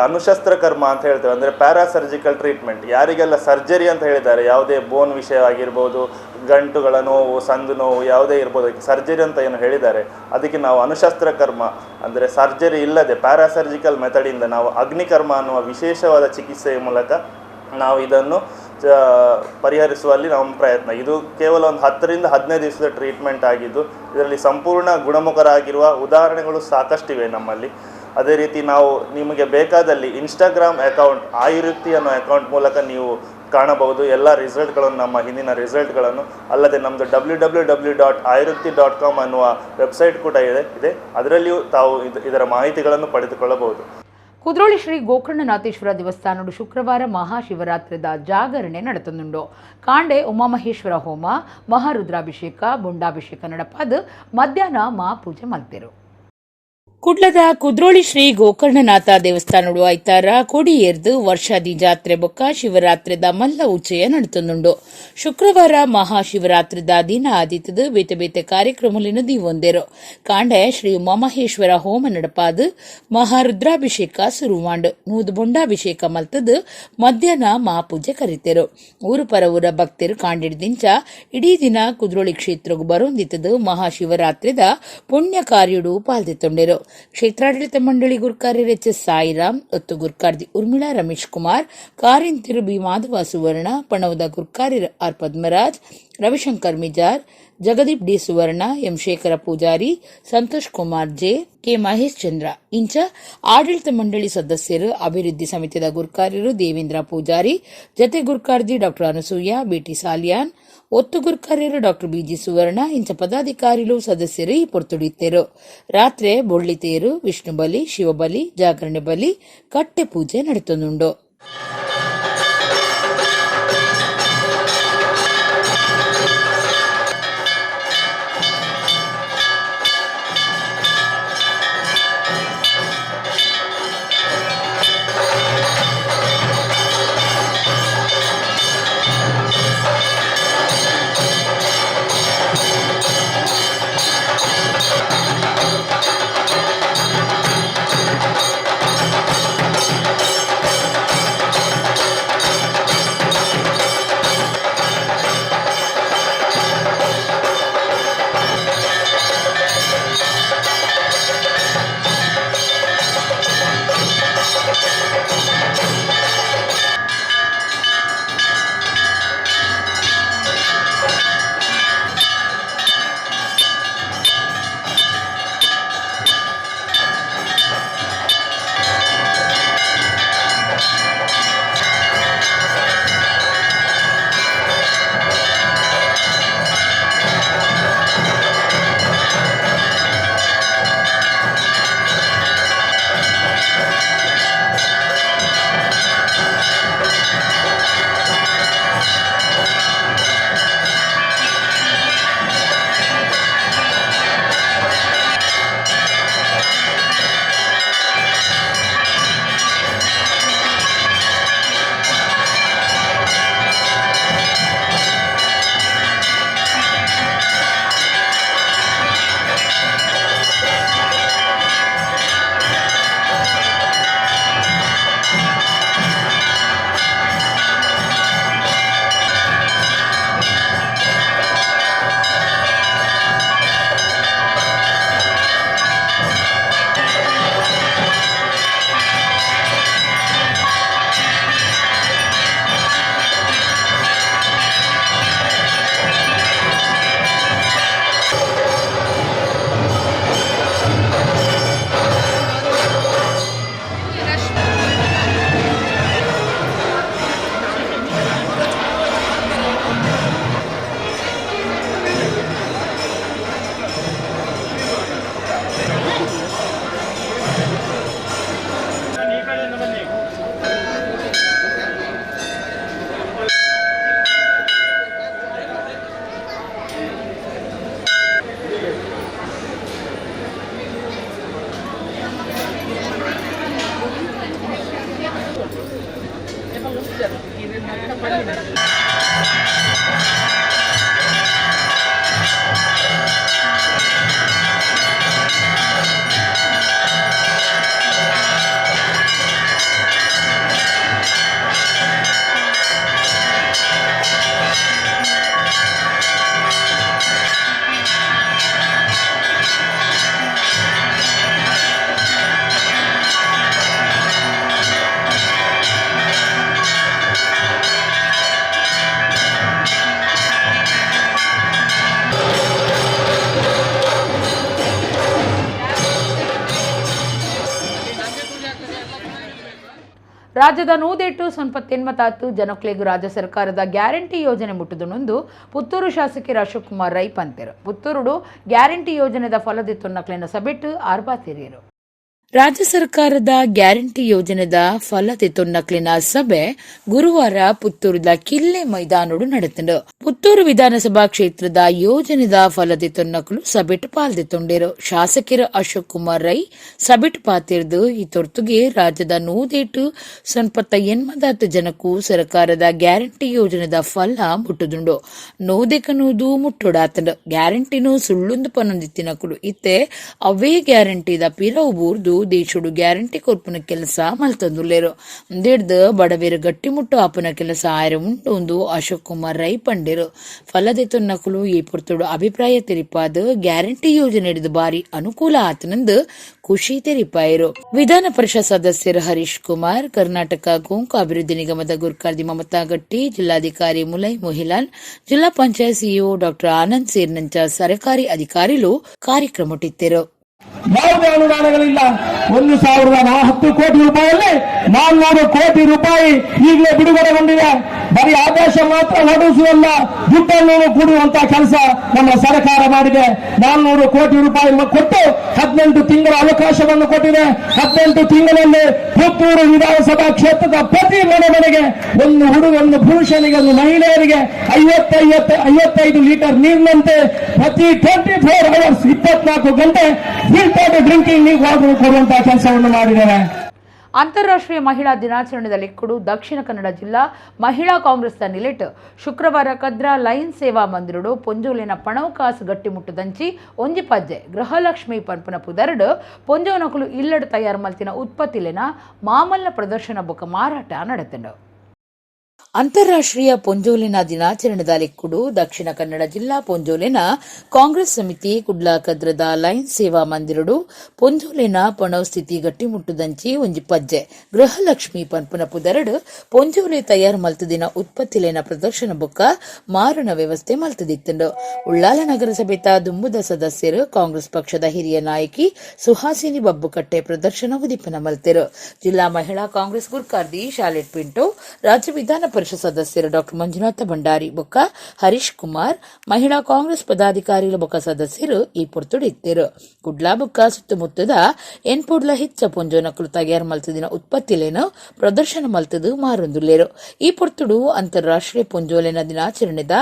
ಅನುಶಸ್ತ್ರ ಕರ್ಮ ಅಂತ ಹೇಳ್ತೇವೆ, ಅಂದರೆ ಪ್ಯಾರಾಸರ್ಜಿಕಲ್ ಟ್ರೀಟ್ಮೆಂಟ್. ಯಾರಿಗೆಲ್ಲ ಸರ್ಜರಿ ಅಂತ ಹೇಳಿದ್ದಾರೆ, ಯಾವುದೇ ಬೋನ್ ವಿಷಯ ಆಗಿರ್ಬೋದು, ಗಂಟುಗಳ ನೋವು, ಸಂದು ನೋವು ಯಾವುದೇ ಇರ್ಬೋದು, ಅದಕ್ಕೆ ಸರ್ಜರಿ ಅಂತ ಏನು ಹೇಳಿದ್ದಾರೆ, ಅದಕ್ಕೆ ನಾವು ಅನುಶಸ್ತ್ರ ಕರ್ಮ ಅಂದರೆ ಸರ್ಜರಿ ಇಲ್ಲದೆ ಪ್ಯಾರಾಸರ್ಜಿಕಲ್ ಮೆಥಡಿಂದ ನಾವು ಅಗ್ನಿಕರ್ಮ ಅನ್ನುವ ವಿಶೇಷವಾದ ಚಿಕಿತ್ಸೆಯ ಮೂಲಕ ನಾವು ಇದನ್ನು ಪರಿಹರಿಸುವಲ್ಲಿ ನಮ್ಮ ಪ್ರಯತ್ನ. ಇದು ಕೇವಲ ಒಂದು 10 ರಿಂದ 15 ದಿವಸದ ಟ್ರೀಟ್ಮೆಂಟ್ ಆಗಿದ್ದು ಇದರಲ್ಲಿ ಸಂಪೂರ್ಣ ಗುಣಮುಖರಾಗಿರುವ ಉದಾಹರಣೆಗಳು ಸಾಕಷ್ಟಿವೆ ನಮ್ಮಲ್ಲಿ. ಅದೇ ರೀತಿ ನಾವು ನಿಮಗೆ ಬೇಕಾದಲ್ಲಿ ಇನ್ಸ್ಟಾಗ್ರಾಮ್ ಅಕೌಂಟ್ ಆಯುರ್ಯುಕ್ತಿ ಅನ್ನೋ ಅಕೌಂಟ್ ಮೂಲಕ ನೀವು ಕಾಣಬಹುದು ಎಲ್ಲ ರಿಸಲ್ಟ್ಗಳನ್ನು, ನಮ್ಮ ಹಿಂದಿನ ರಿಸಲ್ಟ್ಗಳನ್ನು. ಅಲ್ಲದೆ ನಮ್ಮದು www.ayuryukti.com ಅನ್ನುವ ವೆಬ್ಸೈಟ್ ಕೂಡ ಇದೆ, ಅದರಲ್ಲಿಯೂ ತಾವು ಇದರ ಮಾಹಿತಿಗಳನ್ನು ಪಡೆದುಕೊಳ್ಳಬಹುದು. ಕುದ್ರೋಳಿ ಶ್ರೀ ಗೋಕರ್ಣನಾಥೇಶ್ವರ ದೇವಸ್ಥಾನಡು ಶುಕ್ರವಾರ ಮಹಾಶಿವರಾತ್ರಿದ ಜಾಗರಣೆ ನಡೆತುಂಡು. ಕಾಂಡೆ ಉಮಾಮಹೇಶ್ವರ ಹೋಮ, ಮಹಾರುದ್ರಾಭಿಷೇಕ, ಬೊಂಡಾಭಿಷೇಕ ನಡಪಾದ ಮಧ್ಯಾಹ್ನ ಮಹಾಪೂಜೆ ಮಲ್ತೆರು. ಕುಡ್ಲದ ಕುದ್ರೋಳಿ ಶ್ರೀ ಗೋಕರ್ಣನಾಥ ದೇವಸ್ಥಾನಡು ಐತಾರ ಕೊಡಿಯೇರ್ದು ವರ್ಷಾದಿ ಜಾತ್ರೆ ಬೊಕ್ಕ ಶಿವರಾತ್ರಿದ ಮಲ್ಲ ಉಚ್ಚಯ ನಡೆತುಂಡು. ಶುಕ್ರವಾರ ಮಹಾಶಿವರಾತ್ರಿದ ದಿನ ಆದಿತ್ತದ ಬೇತೆ ಬೇತೆ ಕಾರ್ಯಕ್ರಮಲಿನ ದೀವೊಂದೆರು. ಕಾಂಡೆ ಶ್ರೀ ಉಮಾಮಹೇಶ್ವರ ಹೋಮ ನಡಪಾದು ಮಹಾರುದ್ರಾಭಿಷೇಕ ಸುರುವಾಂಡು ನೂದು ಬೊಂಡಾಭಿಷೇಕ ಮಲ್ತದು ಮಧ್ಯಾಹ್ನ ಮಹಾಪೂಜೆ ಕರಿತೆರು. ಊರು ಪರವೂರ ಭಕ್ತರು ಕಾಂಡಿಡ್ದಿಂಚ ಇಡೀ ದಿನ ಕುದ್ರೋಳಿ ಕ್ಷೇತ್ರಗೂ ಬರೊಂದಿತ್ತದು ಮಹಾಶಿವರಾತ್ರಿದ ಪುಣ್ಯ ಕಾರ್ಯಡು ಪಾಲ್ದಿತ್ತೊಂಡೆರು. ಕ್ಷೇತ್ರಾಡಳಿತ ಮಂಡಳಿ ಗುರ್ಕಾರ್ಯರ್ ಎಚ್ ಎಸ್ ಸಾಯಿರಾಮ್, ಒತ್ತು ಗುರ್ಕಾರ್ದಿ ಉರ್ಮಿಳಾ ರಮೇಶ್ ಕುಮಾರ್, ಕಾರಿಂತಿರು ಬಿ ಮಾಧವ ಸುವರ್ಣ, ಪಣವದ ಗುರ್ಕಾರ್ಯರ್ R Padmaraj, Ravishankar Mijar, Jagadeep D Suvarna, M Shekhara Poojary, Santosh Kumar J, K Mahesh Chandra ಇಂಚ ಆಡಳಿತ ಮಂಡಳಿ ಸದಸ್ಯರು, ಅಭಿವೃದ್ಧಿ ಸಮಿತಿಯ ಗುರ್ಕಾರ್ಯರು ದೇವೇಂದ್ರ ಪೂಜಾರಿ, ಜತೆ ಗುರ್ಕಾರ್ದಿ ಡಾಕ್ಟರ್ ಅನಸೂಯ, ಬಿಟಿ ಸಾಲಿಯಾನ್, ಒತ್ತು ಗುರ್ಕಾರ್ಯರು ಡಾಕ್ಟರ್ ಬಿಜಿ ಸುವರ್ಣ ಇಂಚ ಪದಾಧಿಕಾರಿಗಳು ಸದಸ್ಯರು ಈ ಪೊರ್ತುಡಿತ್ತೇರು. ರಾತ್ರಿ ಬೊಳ್ಳಿತೇರು, ವಿಷ್ಣು ಬಲಿ, ಶಿವಬಲಿ, ಜಾಗರಣೆ ಬಲಿ, ಕಟ್ಟೆ ಪೂಜೆ ನಡೆತುಂಡು. ರಾಜ್ಯದ 108.80 ಜನಕ್ಲೆಗ್ ರಾಜ್ಯ ಸರ್ಕಾರದ ಗ್ಯಾರಂಟಿ ಯೋಜನೆ ಮುಟ್ಟುದುನೊಂದು ಪುತ್ತೂರು ಶಾಸಕರು ಅಶೋಕ್ ಕುಮಾರ್ ರೈ ಪಂತೆರು. ಪುತ್ತೂರುಡು ಗ್ಯಾರಂಟಿ ಯೋಜನೆದ ಫಲದಿತ್ತೊನ್ನಕ್ಲೆನ ಸಭೆಟ್ ಆರ್ಬಾತಿರಿಯರು. ರಾಜ್ಯ ಸರ್ಕಾರದ ಗ್ಯಾರಂಟಿ ಯೋಜನೆದ ಫಲ ತೆತ್ತೊನ್ನಕ್ಲಿನ ಸಭೆ ಗುರುವಾರ ಪುತ್ತೂರುದ ಕಿಲ್ಲೆ ಮೈದಾನೋಡು ನಡೆತಂಡು. ಪುತ್ತೂರು ವಿಧಾನಸಭಾ ಕ್ಷೇತ್ರದ ಯೋಜನೆದ ಫಲ ತೆತ್ತೊನ್ನಕ್ಲು ಸಭೆಟ್ ಪಾಲ್ದೆತ್ತೊಂಡೇರು. ಶಾಸಕರು ಅಶೋಕ್ ಕುಮಾರ್ ರೈ ಸಭೆಟ್ ಪಾತಿರ್ದು ಈ ತೊರ್ತುಗೆ ರಾಜ್ಯದ 108.80 ಜನಕ್ಕೂ ಸರ್ಕಾರದ ಗ್ಯಾರಂಟಿ ಯೋಜನೆದ ಫಲ ಮುಟ್ಟುದುಂಡು. 100ಕ್ಕೆ 100 ಮುಟ್ಟುಡಾತಂಡು. ಗ್ಯಾರಂಟಿನೂ ಸುಳ್ಳುಂದು ಪನೊಂದಿತ್ತಿನಕುಲು ಇತ್ತೆ ಅವೇ ಗ್ಯಾರಂಟಿದ ಪಿರವು ಬೂರ್ದು ದೇಶಡು ಗ್ಯಾರಂಟಿ ಕೊರ್ಪುನ ಕೆಲಸ ಮಲ್ತೊಂದುಲ್ಲೆರು. ಉಂದೆಡ್ದ್ ಬಡವೆರ್ ಗಟ್ಟಿಮುಟ್ಟು ಆಪುನ ಕೆಲಸ ಆಯೆರೆ ಉಂಡು ಅಶೋಕ್ ಕುಮಾರ್ ರೈ ಪಂಡೆರು. ಫಲದೆತೊನ್ನಕುಲು ಈ ಪೊರ್ತುಡು ಅಭಿಪ್ರಾಯ ತೆರಿಪಾದ್ ಗ್ಯಾರಂಟಿ ಯೋಜನೆಡ್ದ್ ಬಾರಿ ಅನುಕೂಲ ಆತನಂದು ಖುಷಿ ತೆರಿಪಾಯರು. ವಿಧಾನ ಪರಿಷತ್ ಸದಸ್ಯರು ಹರೀಶ್ ಕುಮಾರ್, ಕರ್ನಾಟಕ ಗೋಂಕು ಅಭಿವೃದ್ಧಿ ನಿಗಮದ ಗುರ್ಕಾರ್ದಿ ಮಮತಾ ಗಟ್ಟಿ, ಜಿಲ್ಲಾಧಿಕಾರಿ ಮುಲೈ ಮೊಹಿಲಾನ್, ಜಿಲ್ಲಾ ಪಂಚಾಯತ್ ಸಿಇಒ ಡಾಕ್ಟರ್ ಆನಂದ್ ಸೇರಿನಂಚ ಸರ್ಕಾರಿ ಅಧಿಕಾರಿಲು ಕಾರ್ಯಕ್ರಮಟ್ಟಿದ್ದರು. ಯಾವುದೇ ಅನುದಾನಗಳಿಲ್ಲ. 1040 ಕೋಟಿ ರೂಪಾಯಿಯಲ್ಲಿ 400 ಕೋಟಿ ರೂಪಾಯಿ ಈಗಲೇ ಬಿಡುಗಡೆಗೊಂಡಿದೆ. ಬರೀ ಆದೇಶ ಮಾತ್ರ ಹೊರಡಿಸುವಲ್ಲ, ದುಡ್ಡನ್ನು ಕೂಡುವಂತಹ ಕೆಲಸ ನಮ್ಮ ಸರ್ಕಾರ ಮಾಡಿದೆ. 400 ಕೋಟಿ ರೂಪಾಯಿ ಕೊಟ್ಟು 18 ತಿಂಗಳ ಅವಕಾಶವನ್ನು ಕೊಟ್ಟಿದೆ. 18 ತಿಂಗಳಲ್ಲಿ ಪುತ್ತೂರು ವಿಧಾನಸಭಾ ಕ್ಷೇತ್ರದ ಪ್ರತಿ ಮನೆ ಮನೆಗೆ ಒಂದು ಹುಡುಗ, ಒಂದು ಪುರುಷನಿಗೆ, ಒಂದು ಮಹಿಳೆಯರಿಗೆ 55 ಲೀಟರ್ ನೀರಿನಂತೆ ಪ್ರತಿ 24 ಅವರ್ಸ್ 24 ಗಂಟೆ ಫಿಲ್ಟರ್ಡ್ ಡ್ರಿಂಕಿಂಗ್ ವಾಟರ್ ಕೊಡುವಂತಹ ಕೆಲಸವನ್ನು ಮಾಡಿದ್ದೇವೆ. ಅಂತಾರಾಷ್ಟ್ರೀಯ ಮಹಿಳಾ ದಿನಾಚರಣೆದ ಲೆಕ್ಕಡು ದಕ್ಷಿಣ ಕನ್ನಡ ಜಿಲ್ಲಾ ಮಹಿಳಾ ಕಾಂಗ್ರೆಸ್ದ ನಿಲೆಟ್ ಶುಕ್ರವಾರ ಕದ್ರ ಲೈನ್ ಸೇವಾ ಮಂದಿರಡು ಪೊಂಜೋಲಿನ ಪಣವು ಕಾಸು ಗಟ್ಟಿಮುಟ್ಟುದಂಚಿ ಒಂಜಿ ಪಜ್ಜೆ ಗೃಹಲಕ್ಷ್ಮಿ ಪನ್ಪುನ ಪುದರ್ಡ್ ಪೊಂಜೋನಕುಲು ಇಲ್ಲಡ್ ತಯಾರು ಮಲ್ತಿನ ಉತ್ಪತ್ತಿಲೆನ ಮಾಮಲ್ಲ ಪ್ರದರ್ಶನ ಬೊಕ ಮಾರಾಟ ನಡೆತಂಡು. ಅಂತಾರಾಷ್ಟ್ರೀಯ ಪೊಂಜೋಲಿನ ದಿನಾಚರಣೆದ ಲೆಕ್ಕುಡು ದಕ್ಷಿಣ ಕನ್ನಡ ಜಿಲ್ಲಾ ಪೊಂಜೋಲಿನ ಕಾಂಗ್ರೆಸ್ ಸಮಿತಿ ಕುಡ್ಲ ಕದ್ರದ ಲೈನ್ ಸೇವಾ ಮಂದಿರಡು ಪೊಂಜೋಲಿನ ಪಣವು ಸ್ಥಿತಿ ಗಟ್ಟಿಮುಟ್ಟುದಂಚಿ ಒಂಜಿ ಪಜ್ಜೆ ಗೃಹಲಕ್ಷ್ಮಿ ಪನ್ಪುನ ಪುದರಡು ಪೊಂಜೋಲೆ ತಯಾರು ಮಲ್ತದಿನ ಉತ್ಪತ್ತಿಲೆನ ಪ್ರದರ್ಶನ ಬೊಕ್ಕ ಮಾರಣ ವ್ಯವಸ್ಥೆ ಮಲ್ತದಿತ್ತಂಡು. ಉಳ್ಳಾಲ ನಗರಸಭೆತ ದುಂಬುದ ಸದಸ್ಯರು ಕಾಂಗ್ರೆಸ್ ಪಕ್ಷದ ಹಿರಿಯ ನಾಯಕಿ ಸುಹಾಸಿನಿ ಬಬ್ಬುಕಟ್ಟೆ ಪ್ರದರ್ಶನ ಉದ್ದೀಪನ ಮಲ್ತೆರು. ಜಿಲ್ಲಾ ಮಹಿಳಾ ಕಾಂಗ್ರೆಸ್ ಗುರ್ಕಾರ್ದಿ ಶಾಲೆಟ್ ಪಿಂಟೋ, ರಾಜ್ಯ ವಿಧಾನ ಪರಿಷತ್ ಸದಸ್ಯರು ಡಾಕ್ಟರ್ ಮಂಜುನಾಥ ಭಂಡಾರಿ ಬೊಕ್ಕ ಹರೀಶ್ ಕುಮಾರ್, ಮಹಿಳಾ ಕಾಂಗ್ರೆಸ್ ಪದಾಧಿಕಾರಿಗಳ ಬೊಕ್ಕ ಸದಸ್ಯರು ಈ ಪೊರ್ತುಡು ಇತ್ತೆರು. ಕುಡ್ಲಾ ಬೊಕ್ಕ ಸುತ್ತಮುತ್ತದ ಎನ್ಪೊಡ್ಲ ಹೆಚ್ಚ ಪೊಂಜೋನಕುಲು ತಯಾರು ಮಲ್ತದಿನ ಉತ್ಪತ್ತಿಲೇನು ಪ್ರದರ್ಶನ ಮಲ್ತದು ಮಾರೊಂದುಲ್ಲೇರು. ಈ ಪೊರ್ತುಡು ಅಂತಾರಾಷ್ಟ್ರೀಯ ಪೊಂಜೋಲೆನ ದಿನಾಚರಣೆದ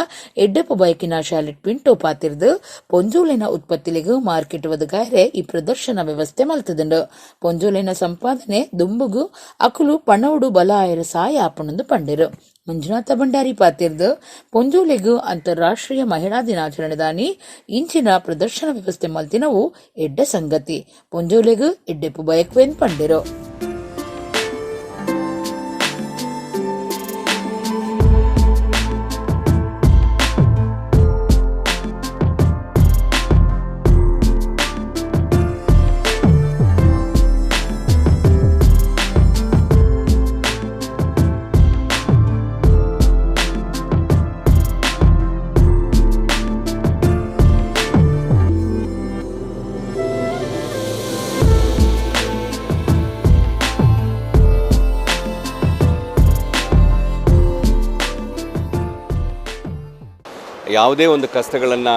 ಎಡ್ಡೆಪ್ಪು ಬೈಕಿನ ಶಾಲೆಟ್ ಪಿಂಟೋ ಪಾತಿರ್ದು ಪೊಂಜೋಲೆನ ಉತ್ಪತ್ತಿಲೆಗ್ ಮಾರ್ಕೆಟ್ ಒದಗಾಯರೆ ಈ ಪ್ರದರ್ಶನ ವ್ಯವಸ್ಥೆ ಮಲ್ತದುಂಡು. ಪೊಂಜೋಲೆನ ಸಂಪಾದನೆ ದುಂಬುಗು ಅಕುಲು ಪಣವುಡು ಬಲ ಆಯರ ಸಾಯ ಆಪುಂಡು ಪಂಡೆರು. ಮಂಜುನಾಥ ಭಂಡಾರಿ ಪಾತಿರ್ದು ಪೊಂಜೋಲೆಗ್ ಅಂತಾರಾಷ್ಟ್ರೀಯ ಮಹಿಳಾ ದಿನಾಚರಣೆದಾನಿ ಇಂಚಿನ ಪ್ರದರ್ಶನ ವ್ಯವಸ್ಥೆ ಮಲ್ತಿನವು ಎಡ್ಡೆ ಸಂಗತಿ, ಪೊಂಜೋಲೆಗ್ ಎಡ್ಡೆಪ್ಪು ಬಯಕ್ವೇನ್ ಪಂಡೆರು. ಯಾವುದೇ ಒಂದು ಕಷ್ಟಗಳನ್ನು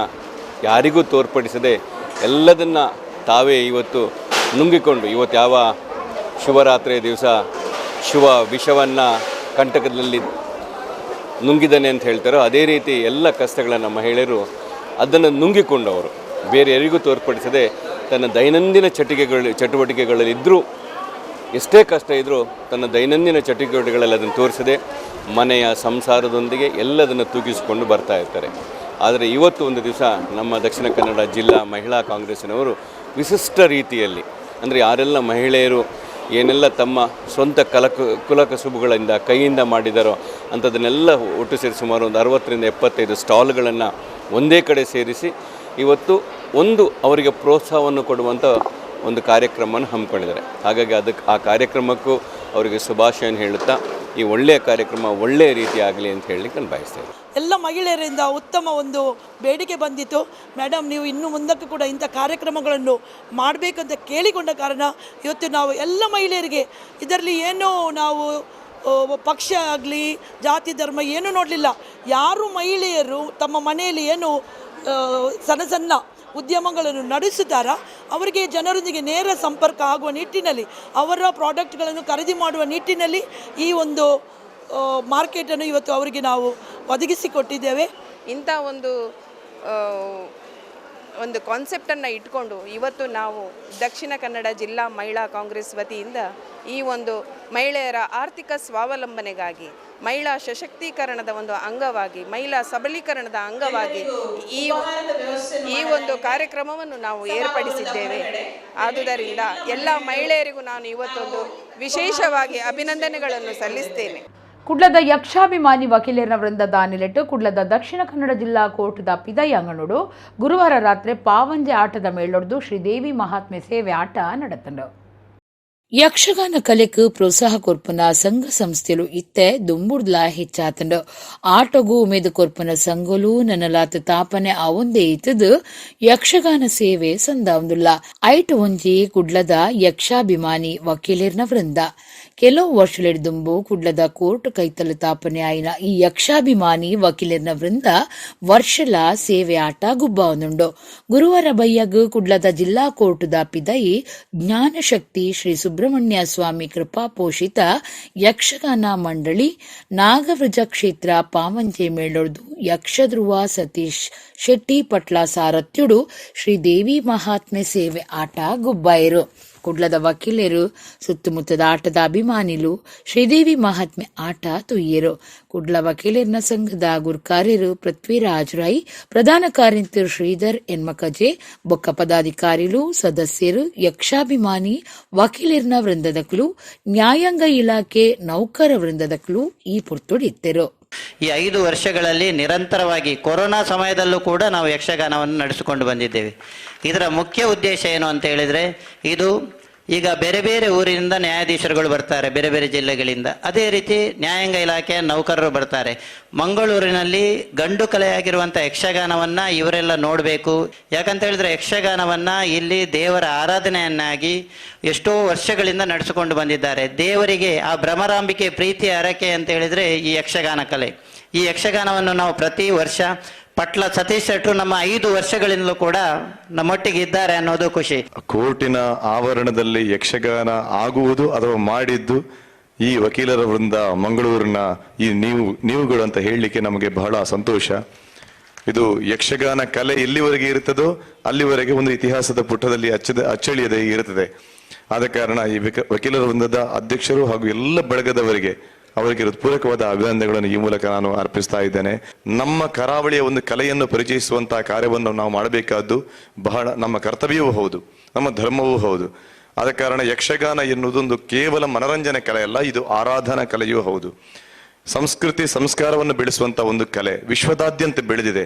ಯಾರಿಗೂ ತೋರ್ಪಡಿಸದೆ ಎಲ್ಲದನ್ನು ತಾವೇ ಇವತ್ತು ನುಂಗಿಕೊಂಡು, ಇವತ್ತು ಯಾವ ಶಿವರಾತ್ರಿಯ ದಿವಸ ಶಿವ ವಿಷವನ್ನು ಕಂಟಕದಲ್ಲಿ ನುಂಗಿದ್ದಾನೆ ಅಂತ ಹೇಳ್ತಾರೋ ಅದೇ ರೀತಿ ಎಲ್ಲ ಕಷ್ಟಗಳನ್ನು ಮಹಿಳೆಯರು ಅದನ್ನು ನುಂಗಿಕೊಂಡವರು, ಬೇರೆ ಯಾರಿಗೂ ತೋರ್ಪಡಿಸದೆ ತನ್ನ ದೈನಂದಿನ ಚಟುವಟಿಕೆಗಳಲ್ಲಿದ್ದರೂ ಎಷ್ಟೇ ಕಷ್ಟ ಇದ್ದರೂ ತನ್ನ ದೈನಂದಿನ ಚಟುವಟಿಕೆಗಳಲ್ಲಿ ಅದನ್ನು ತೋರಿಸದೆ ಮನೆಯ ಸಂಸಾರದೊಂದಿಗೆ ಎಲ್ಲದನ್ನು ತೂಗಿಸಿಕೊಂಡು ಬರ್ತಾ ಇರ್ತಾರೆ. ಆದರೆ ಇವತ್ತು ಒಂದು ದಿವಸ ನಮ್ಮ ದಕ್ಷಿಣ ಕನ್ನಡ ಜಿಲ್ಲಾ ಮಹಿಳಾ ಕಾಂಗ್ರೆಸ್ಸಿನವರು ವಿಶಿಷ್ಟ ರೀತಿಯಲ್ಲಿ, ಅಂದರೆ ಯಾರೆಲ್ಲ ಮಹಿಳೆಯರು ಏನೆಲ್ಲ ತಮ್ಮ ಸ್ವಂತ ಕುಲಕಸುಬುಗಳಿಂದ ಕೈಯಿಂದ ಮಾಡಿದಾರೋ ಅಂಥದ್ದನ್ನೆಲ್ಲ ಒಟ್ಟು ಸೇರಿ ಸುಮಾರು ಒಂದು 60 ರಿಂದ 75 ಸ್ಟಾಲ್ಗಳನ್ನು ಒಂದೇ ಕಡೆ ಸೇರಿಸಿ ಇವತ್ತು ಒಂದು ಅವರಿಗೆ ಪ್ರೋತ್ಸಾಹವನ್ನು ಕೊಡುವಂಥ ಒಂದು ಕಾರ್ಯಕ್ರಮವನ್ನು ಹಮ್ಮಿಕೊಂಡಿದ್ದಾರೆ. ಹಾಗಾಗಿ ಅದಕ್ಕೆ ಆ ಕಾರ್ಯಕ್ರಮಕ್ಕೂ ಅವರಿಗೆ ಶುಭಾಶಯನ್ನು ಹೇಳುತ್ತಾ, ಈ ಒಳ್ಳೆಯ ಕಾರ್ಯಕ್ರಮ ಒಳ್ಳೆಯ ರೀತಿ ಆಗಲಿ ಅಂತ ಹೇಳಲಿಕ್ಕೆ ನಾನು ಬಯಸ್ತೇನೆ. ಎಲ್ಲ ಮಹಿಳೆಯರಿಂದ ಉತ್ತಮ ಒಂದು ಬೇಡಿಕೆ ಬಂದಿತ್ತು. ಮೇಡಮ್, ನೀವು ಇನ್ನು ಮುಂದಕ್ಕೂ ಕೂಡ ಇಂಥ ಕಾರ್ಯಕ್ರಮಗಳನ್ನು ಮಾಡಬೇಕಂತ ಕೇಳಿಕೊಂಡ ಕಾರಣ ಇವತ್ತು ನಾವು ಎಲ್ಲ ಮಹಿಳೆಯರಿಗೆ ಇದರಲ್ಲಿ ಏನೂ ನಾವು ಪಕ್ಷ ಆಗಲಿ ಜಾತಿ ಧರ್ಮ ಏನೂ ನೋಡಲಿಲ್ಲ. ಯಾರು ಮಹಿಳೆಯರು ತಮ್ಮ ಮನೆಯಲ್ಲಿ ಏನು ಸಣ್ಣ ಸಣ್ಣ ಉದ್ಯಮಗಳನ್ನು ನಡೆಸುತ್ತಾರ ಅವರಿಗೆ ಜನರೊಂದಿಗೆ ನೇರ ಸಂಪರ್ಕ ಆಗುವ ನಿಟ್ಟಿನಲ್ಲಿ, ಅವರ ಪ್ರಾಡಕ್ಟ್ಗಳನ್ನು ಖರೀದಿ ಮಾಡುವ ನಿಟ್ಟಿನಲ್ಲಿ ಈ ಒಂದು ಮಾರ್ಕೆಟನ್ನು ಇವತ್ತು ಅವರಿಗೆ ನಾವು ಒದಗಿಸಿಕೊಟ್ಟಿದ್ದೇವೆ. ಇಂಥ ಒಂದು ಒಂದು ಕಾನ್ಸೆಪ್ಟನ್ನು ಇಟ್ಕೊಂಡು ಇವತ್ತು ನಾವು ದಕ್ಷಿಣ ಕನ್ನಡ ಜಿಲ್ಲಾ ಮಹಿಳಾ ಕಾಂಗ್ರೆಸ್ ವತಿಯಿಂದ ಈ ಒಂದು ಮಹಿಳೆಯರ ಆರ್ಥಿಕ ಸ್ವಾವಲಂಬನೆಗಾಗಿ, ಮಹಿಳಾ ಸಶಕ್ತೀಕರಣದ ಒಂದು ಅಂಗವಾಗಿ, ಮಹಿಳಾ ಸಬಲೀಕರಣದ ಅಂಗವಾಗಿ ಈ ಒಂದು ಕಾರ್ಯಕ್ರಮವನ್ನು ನಾವು ಏರ್ಪಡಿಸಿದ್ದೇವೆ. ಆದುದರಿಂದ ಎಲ್ಲ ಮಹಿಳೆಯರಿಗೂ ನಾನು ಇವತ್ತೊಂದು ವಿಶೇಷವಾಗಿ ಅಭಿನಂದನೆಗಳನ್ನು ಸಲ್ಲಿಸ್ತೇನೆ. ಕುಡ್ಲದ ಯಕ್ಷಾಭಿಮಾನಿ ವಕೀಲರ ವೃಂದದ ನಿಲೆಟ್ಟು ಕುಡ್ಲದ ದಕ್ಷಿಣ ಕನ್ನಡ ಜಿಲ್ಲಾ ಕೋರ್ಟ್ದ ಪಿದೈ ಅಂಗನೋಡು ಗುರುವಾರ ರಾತ್ರಿ ಪಾವಂಜೆ ಆಟದ ಮೇಳೊಡ್ದು ಶ್ರೀದೇವಿ ಮಹಾತ್ಮೆ ಸೇವೆ ಆಟ ನಡೆತಂಡು. ಯಕ್ಷಗಾನ ಕಲೆಕ್ ಪ್ರೋತ್ಸಾಹ ಕೊರ್ಪುನ ಸಂಘ ಸಂಸ್ಥೆಲು ಇತ್ತೆ ದುಂಬುಡ್ಲ ಹೆಚ್ಚಾತಂಡು. ಆಟಗೂ ಉಮೇದು ಕೊರ್ಪುನ ಸಂಘಲು ನನಲಾತ ತಾಪನೆ ಅವಂದೇ ಇತ್ತದು ಯಕ್ಷಗಾನ ಸೇವೆ ಸಂದಾವಂದುಲ್ಲ. ಐಟು ಒಂಜಿ ಕುಡ್ಲದ ಯಕ್ಷಾಭಿಮಾನಿ ವಕೀಲರ್ನ ವೃಂದ ಕೆಲವು ವರ್ಷಲಿಡ್ದುಂಬು ಕುಡ್ಲದ ಕೋರ್ಟ್ ಕೈತಲು ತಾಪನೆ ಆಯಿನ ಈ ಯಕ್ಷಾಭಿಮಾನಿ ವಕೀಲರ್ನ ವೃಂದ ವರ್ಷಲ ಸೇವೆ ಆಟ ಗುಬ್ಬಾವನುಂಡು. ಗುರುವಾರ ಬಯ್ಯಗ್ ಕುಡ್ಲದ ಜಿಲ್ಲಾ ಕೋರ್ಟುದ ಪಿದೈ ಜ್ಞಾನಶಕ್ತಿ ಶ್ರೀ ಸುಬ್ರಹ್ಮಣ್ಯ ಸ್ವಾಮಿ ಕೃಪಾ ಪೋಷಿತ ಯಕ್ಷಗಾನ ಮಂಡಳಿ ನಾಗವೃಜ ಕ್ಷೇತ್ರ ಪಾವಂಜೆ ಮೇಳೊಡ್ದು ಯಕ್ಷಧ್ರುವ ಸತೀಶ್ ಶೆಟ್ಟಿ ಪಟ್ಲ ಸಾರಥ್ಯುಡು ಶ್ರೀದೇವಿ ಮಹಾತ್ಮೆ ಸೇವೆ ಆಟ ಗುಬ್ಬಾಯರು. ಕುಡ್ಲದ ವಕೀಲರು ಸುತ್ತಮುತ್ತದ ಆಟದ ಅಭಿಮಾನಿಲು ಶ್ರೀದೇವಿ ಮಹಾತ್ಮೆ ಆಟ ತುಯ್ಯರು. ಕುಡ್ಲ ವಕೀಲರ್ನ ಸಂಘದ ಗುರ್ಕಾರ್ಯರು ಪೃಥ್ವಿರಾಜ್ ರೈ, ಪ್ರಧಾನ ಕಾರ್ಯಂತರು ಶ್ರೀಧರ್ ಎನ್ಮಕಜೆ, ಬೊಕ್ಕ ಪದಾಧಿಕಾರಿಲು, ಸದಸ್ಯರು, ಯಕ್ಷಾಭಿಮಾನಿ ವಕೀಲರ್ನ ವೃಂದದಕ್ಲು, ನ್ಯಾಯಾಂಗ ಇಲಾಖೆ ನೌಕರ ವೃಂದದಕ್ಲು ಈ ಪುರ್ತುಡಿತ್ತರು. ಈ 5 ವರ್ಷಗಳಲ್ಲಿ ನಿರಂತರವಾಗಿ ಕೊರೋನಾ ಸಮಯದಲ್ಲೂ ಕೂಡ ನಾವು ಯಕ್ಷಗಾನವನ್ನು ನಡೆಸಿಕೊಂಡು ಬಂದಿದ್ದೇವೆ. ಇದರ ಮುಖ್ಯ ಉದ್ದೇಶ ಏನು ಅಂತ ಹೇಳಿದರೆ, ಇದು ಈಗ ಬೇರೆ ಬೇರೆ ಊರಿನಿಂದ ನ್ಯಾಯಾಧೀಶರುಗಳು ಬರ್ತಾರೆ, ಬೇರೆ ಬೇರೆ ಜಿಲ್ಲೆಗಳಿಂದ. ಅದೇ ರೀತಿ ನ್ಯಾಯಾಂಗ ಇಲಾಖೆಯ ನೌಕರರು ಬರ್ತಾರೆ. ಮಂಗಳೂರಿನಲ್ಲಿ ಗಂಡು ಕಲೆಯಾಗಿರುವಂಥ ಯಕ್ಷಗಾನವನ್ನು ಇವರೆಲ್ಲ ನೋಡಬೇಕು. ಯಾಕಂತ ಹೇಳಿದ್ರೆ ಯಕ್ಷಗಾನವನ್ನು ಇಲ್ಲಿ ದೇವರ ಆರಾಧನೆಯನ್ನಾಗಿ ಎಷ್ಟೋ ವರ್ಷಗಳಿಂದ ನಡೆಸಿಕೊಂಡು ಬಂದಿದ್ದಾರೆ. ದೇವರಿಗೆ ಆ ಭ್ರಮರಾಂಬಿಕೆ ಪ್ರೀತಿಯ ಹರಕೆ ಅಂತ ಹೇಳಿದರೆ ಈ ಯಕ್ಷಗಾನ ಕಲೆ. ಈ ಯಕ್ಷಗಾನವನ್ನು ನಾವು ಪ್ರತಿ ವರ್ಷ ಪಟ್ಲ ಸತೀಶ್ ಶೆಟ್ಟರು ನಮ್ಮ 5 ವರ್ಷಗಳಿಂದಲೂ ಕೂಡ ನಮ್ಮೊಟ್ಟಿಗೆ ಇದ್ದಾರೆ ಅನ್ನೋದು ಖುಷಿ. ಕೋರ್ಟಿನ ಆವರಣದಲ್ಲಿ ಯಕ್ಷಗಾನ ಆಗುವುದು ಅಥವಾ ಮಾಡಿದ್ದು ಈ ವಕೀಲರ ವೃಂದ ಮಂಗಳೂರಿನ ಈ ನೀವುಗಳು ಅಂತ ಹೇಳಲಿಕ್ಕೆ ನಮಗೆ ಬಹಳ ಸಂತೋಷ. ಇದು ಯಕ್ಷಗಾನ ಕಲೆ ಎಲ್ಲಿವರೆಗೆ ಇರುತ್ತದೋ ಅಲ್ಲಿವರೆಗೆ ಒಂದು ಇತಿಹಾಸದ ಪುಟದಲ್ಲಿ ಅಚ್ಚಳಿಯದೆ ಇರುತ್ತದೆ. ಆದ ಕಾರಣ ಈ ವಕೀಲರ ವೃಂದದ ಅಧ್ಯಕ್ಷರು ಹಾಗೂ ಎಲ್ಲ ಬಳಗದವರಿಗೆ ಅವರಿಗೆ ಹೃತ್ಪೂರ್ವಕವಾದ ಅಭಿನಂದನೆಗಳನ್ನು ಈ ಮೂಲಕ ನಾನು ಅರ್ಪಿಸ್ತಾ ಇದ್ದೇನೆ. ನಮ್ಮ ಕರಾವಳಿಯ ಒಂದು ಕಲೆಯನ್ನು ಪರಿಚಯಿಸುವಂತಹ ಕಾರ್ಯವನ್ನು ನಾವು ಮಾಡಬೇಕಾದ್ದು ಬಹಳ ನಮ್ಮ ಕರ್ತವ್ಯವೂ ಹೌದು, ನಮ್ಮ ಧರ್ಮವೂ ಹೌದು. ಆದ ಕಾರಣ ಯಕ್ಷಗಾನ ಎನ್ನುವುದೊಂದು ಕೇವಲ ಮನರಂಜನೆ ಕಲೆ ಅಲ್ಲ, ಇದು ಆರಾಧನಾ ಕಲೆಯೂ ಹೌದು. ಸಂಸ್ಕೃತಿ ಸಂಸ್ಕಾರವನ್ನು ಬೆಳೆಸುವಂತಹ ಒಂದು ಕಲೆ ವಿಶ್ವದಾದ್ಯಂತ ಬೆಳೆದಿದೆ.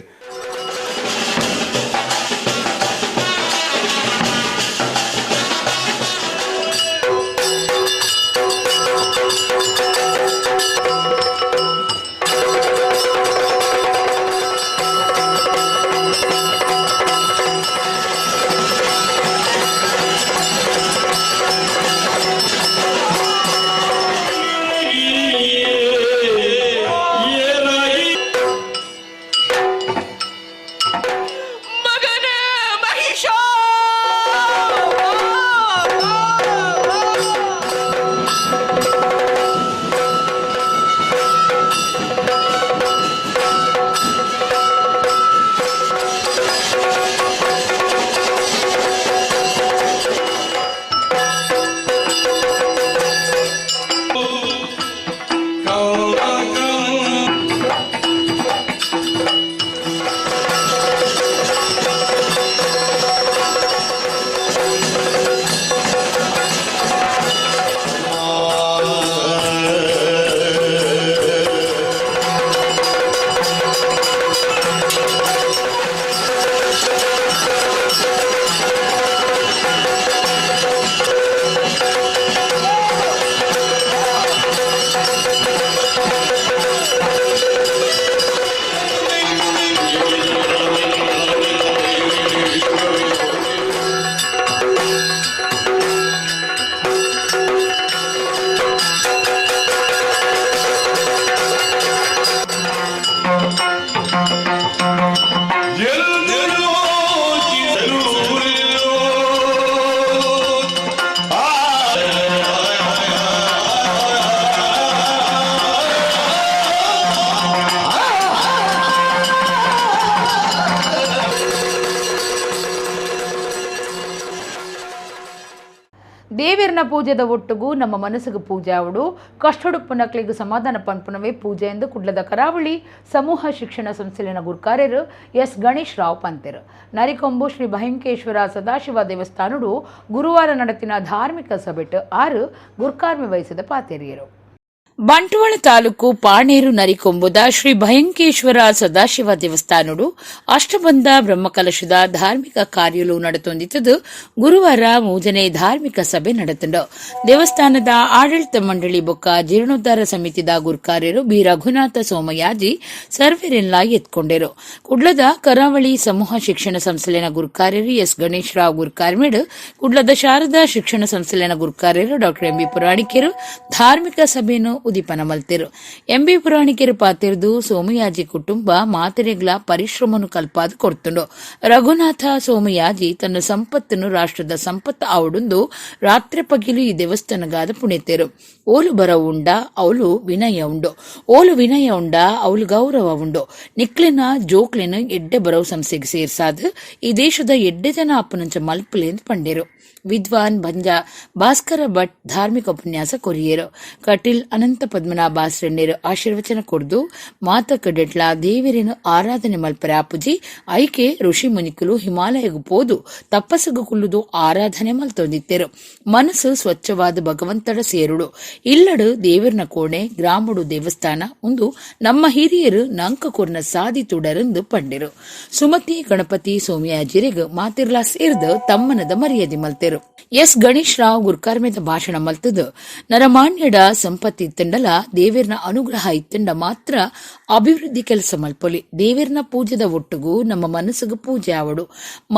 ದೇವರನ ಪೂಜೆದ ಒಟ್ಟುಗು ನಮ್ಮ ಮನಸ್ಸಿಗೆ ಪೂಜೆ ಆವಡು ಕಷ್ಟೊಡುಪ್ಪು ನಕ್ಲಿಗೆ ಸಮಾಧಾನ ಪನ್ಪುನವೇ ಪೂಜೆ ಎಂದು ಕುಡ್ಲದ ಕರಾವಳಿ ಸಮೂಹ ಶಿಕ್ಷಣ ಸಂಸ್ಥೆಲಿನ ಗುರ್ಕಾರ್ಯರು ಎಸ್ ಗಣೇಶ್ ರಾವ್ ಪಂತೆರು. ನರಿಕೊಂಬು ಶ್ರೀ ಭಯಂಕೇಶ್ವರ ಸದಾಶಿವ ದೇವಸ್ಥಾನಡು ಗುರುವಾರ ನಡೆತಿನ ಧಾರ್ಮಿಕ ಸಭೆಟ್ 6 ಗುರ್ಕಾರ್ಮೆ ವಹಿಸಿದ ಪಾತೆರಿಯರು. ಬಂಟ್ವಾಳ ತಾಲೂಕು ಪಾಣೇರು ನರಿಕೊಂಬುದ ಶ್ರೀ ಭಯಂಕೇಶ್ವರ ಸದಾಶಿವ ದೇವಸ್ಥಾನಡು ಅಷ್ಟಬಂಧ ಬ್ರಹ್ಮಕಲಶದ ಧಾರ್ಮಿಕ ಕಾರ್ಯಲು ನಡೆತೊಂದಿತ್ತದು ಗುರುವಾರ ಮೂಜನೆ ಧಾರ್ಮಿಕ ಸಭೆ ನಡೆತಂಡು. ದೇವಸ್ಥಾನದ ಆಡಳಿತ ಮಂಡಳಿ ಬೊಕ್ಕ ಜೀರ್ಣೋದ್ಧಾರ ಸಮಿತಿದ ಗುರ್ಕಾರ್ಯರು ಬಿ ರಘುನಾಥ ಸೋಮಯಾಜಿ ಸರ್ವೆರೆಲ್ಲ ಎತ್ಕೊಂಡೆರು. ಕುಡ್ಲದ ಕರಾವಳಿ ಸಮೂಹ ಶಿಕ್ಷಣ ಸಂಸ್ಥೆಲಿನ ಗುರ್ಕಾರ್ಯರು ಎಸ್ ಗಣೇಶ್ ರಾವ್ ಗುರ್ಕಾರ್ಮೇಡು, ಕುಡ್ಲದ ಶಾರದಾ ಶಿಕ್ಷಣ ಸಂಸ್ಥೆಲಿನ ಗುರ್ಕಾರ್ಯರು ಡಾಕ್ಟರ್ ಎಂಬಿ ಪುರಾಣಿಕೆರು ಧಾರ್ಮಿಕ ಸಭೆಯನ್ನು ಉದೀಪನ ಮಲ್ತೆರು. ಎಂಬಿ ಪುರಾಣಿಕೆರು ಪಾತಿರ್ದು ಸೋಮಯಾಜಿ ಕುಟುಂಬ ಮಾತೆರೆಗ್ಲ ಪರಿಶ್ರಮನು ಕಲ್ಪಾದ ಕೊಡ್ತುಂಡು. ರಘುನಾಥ ಸೋಮಯಾಜಿ ತನ್ನ ಸಂಪತ್ತನ್ನು ರಾಷ್ಟ್ರದ ಸಂಪತ್ತು ಆವಡುಂದು ರಾತ್ರಿ ಪಗಿಲು ಈ ದೇವಸ್ಥಾನಗಾದ ಪುಣೆತೆರು. ಓಲು ಬರ ಉಂಡ ಅವಳು ವಿನಯ ಉಂಡು, ಓಲು ವಿನಯ ಉಂಡ ಅವಳು ಗೌರವ ಉಂಡು. ನಿಕ್ಲೆನ ಜೋಕ್ಲೆನ ಎಡ್ಡೆ ಬರವು ಸಂಸ್ಥೆಗೆ ಸೇರ್ಸಾದ್ ಈ ದೇಶದ ಎಡ್ಡೆ ಜನ ಅಪ್ಪನಂಚ ಮಲ್ಪುಲೆಂದು ಪಂಡೇರು. ವಿದ್ವಾನ್ ಭಂಜ ಭಾಸ್ಕರ ಭಟ್ ಧಾರ್ಮಿಕ ಉಪನ್ಯಾಸ ಕೊರಿಯರು. ಕಟೀಲ್ ಅನಂತ ಪದ್ಮನಾಭ ಶ್ರೇಣ್ಯರು ಆಶೀರ್ವಚನ ಕೊರ್ದು ಮಾತ ಕಡೆಟ್ಲ ದೇವರೇನು ಆರಾಧನೆ ಮಲ್ಪರೆ ಆಪುಜಿ ಐಕೆ ಋಷಿ ಮುನಿಕುಲು ಹಿಮಾಲಯಗು ಪೋದು ತಪಸ್ಸುಗು ಕುಲ್ಲುದು ಆರಾಧನೆ ಮಲ್ತೊಂದಿತ್ತೆರು. ಮನಸ್ಸು ಸ್ವಚ್ಛವಾದ ಭಗವಂತಡ ಸೇರುಡು ಇಲ್ಲಡು ದೇವರನ ಕೋಣೆ ಗ್ರಾಮಡು ದೇವಸ್ಥಾನ ಒಂದು ನಮ್ಮ ಹಿರಿಯರು ನಂಕ ಕೊರ್ನ ಸಾದಿ ತುಡರೆಂದು ಪಂಡೆರು. ಸುಮತಿ ಗಣಪತಿ ಸೋಮಯಾಜಿರೆಗ್ ಮಾತಿರ್ಲಾ ಸೇರ್ದು ತಮ್ಮನದ ಮರ್ಯಾದೆ ಮಲ್ತೆರು. ಎಸ್ ಗಣೇಶ್ ರಾವ್ ಗುರ್ಕಾರ್ಮೆದ ಭಾಷಣ ಮಲ್ತದು ನರಮಾನ್ಯಡ ಸಂಪತ್ತಿ ಇತ್ತಂಡಲ ದೇವಿರ್ನ ಅನುಗ್ರಹ ಇತ್ತಂಡ ಮಾತ್ರ ಅಭಿವೃದ್ಧಿ ಕೆಲಸ ಮಲ್ಪೊಲಿ. ದೇವಿರ್ನ ಪೂಜೆದ ಒಟ್ಟುಗು ನಮ್ಮ ಮನಸ್ಸುಗು ಪೂಜೆ ಆವಡು,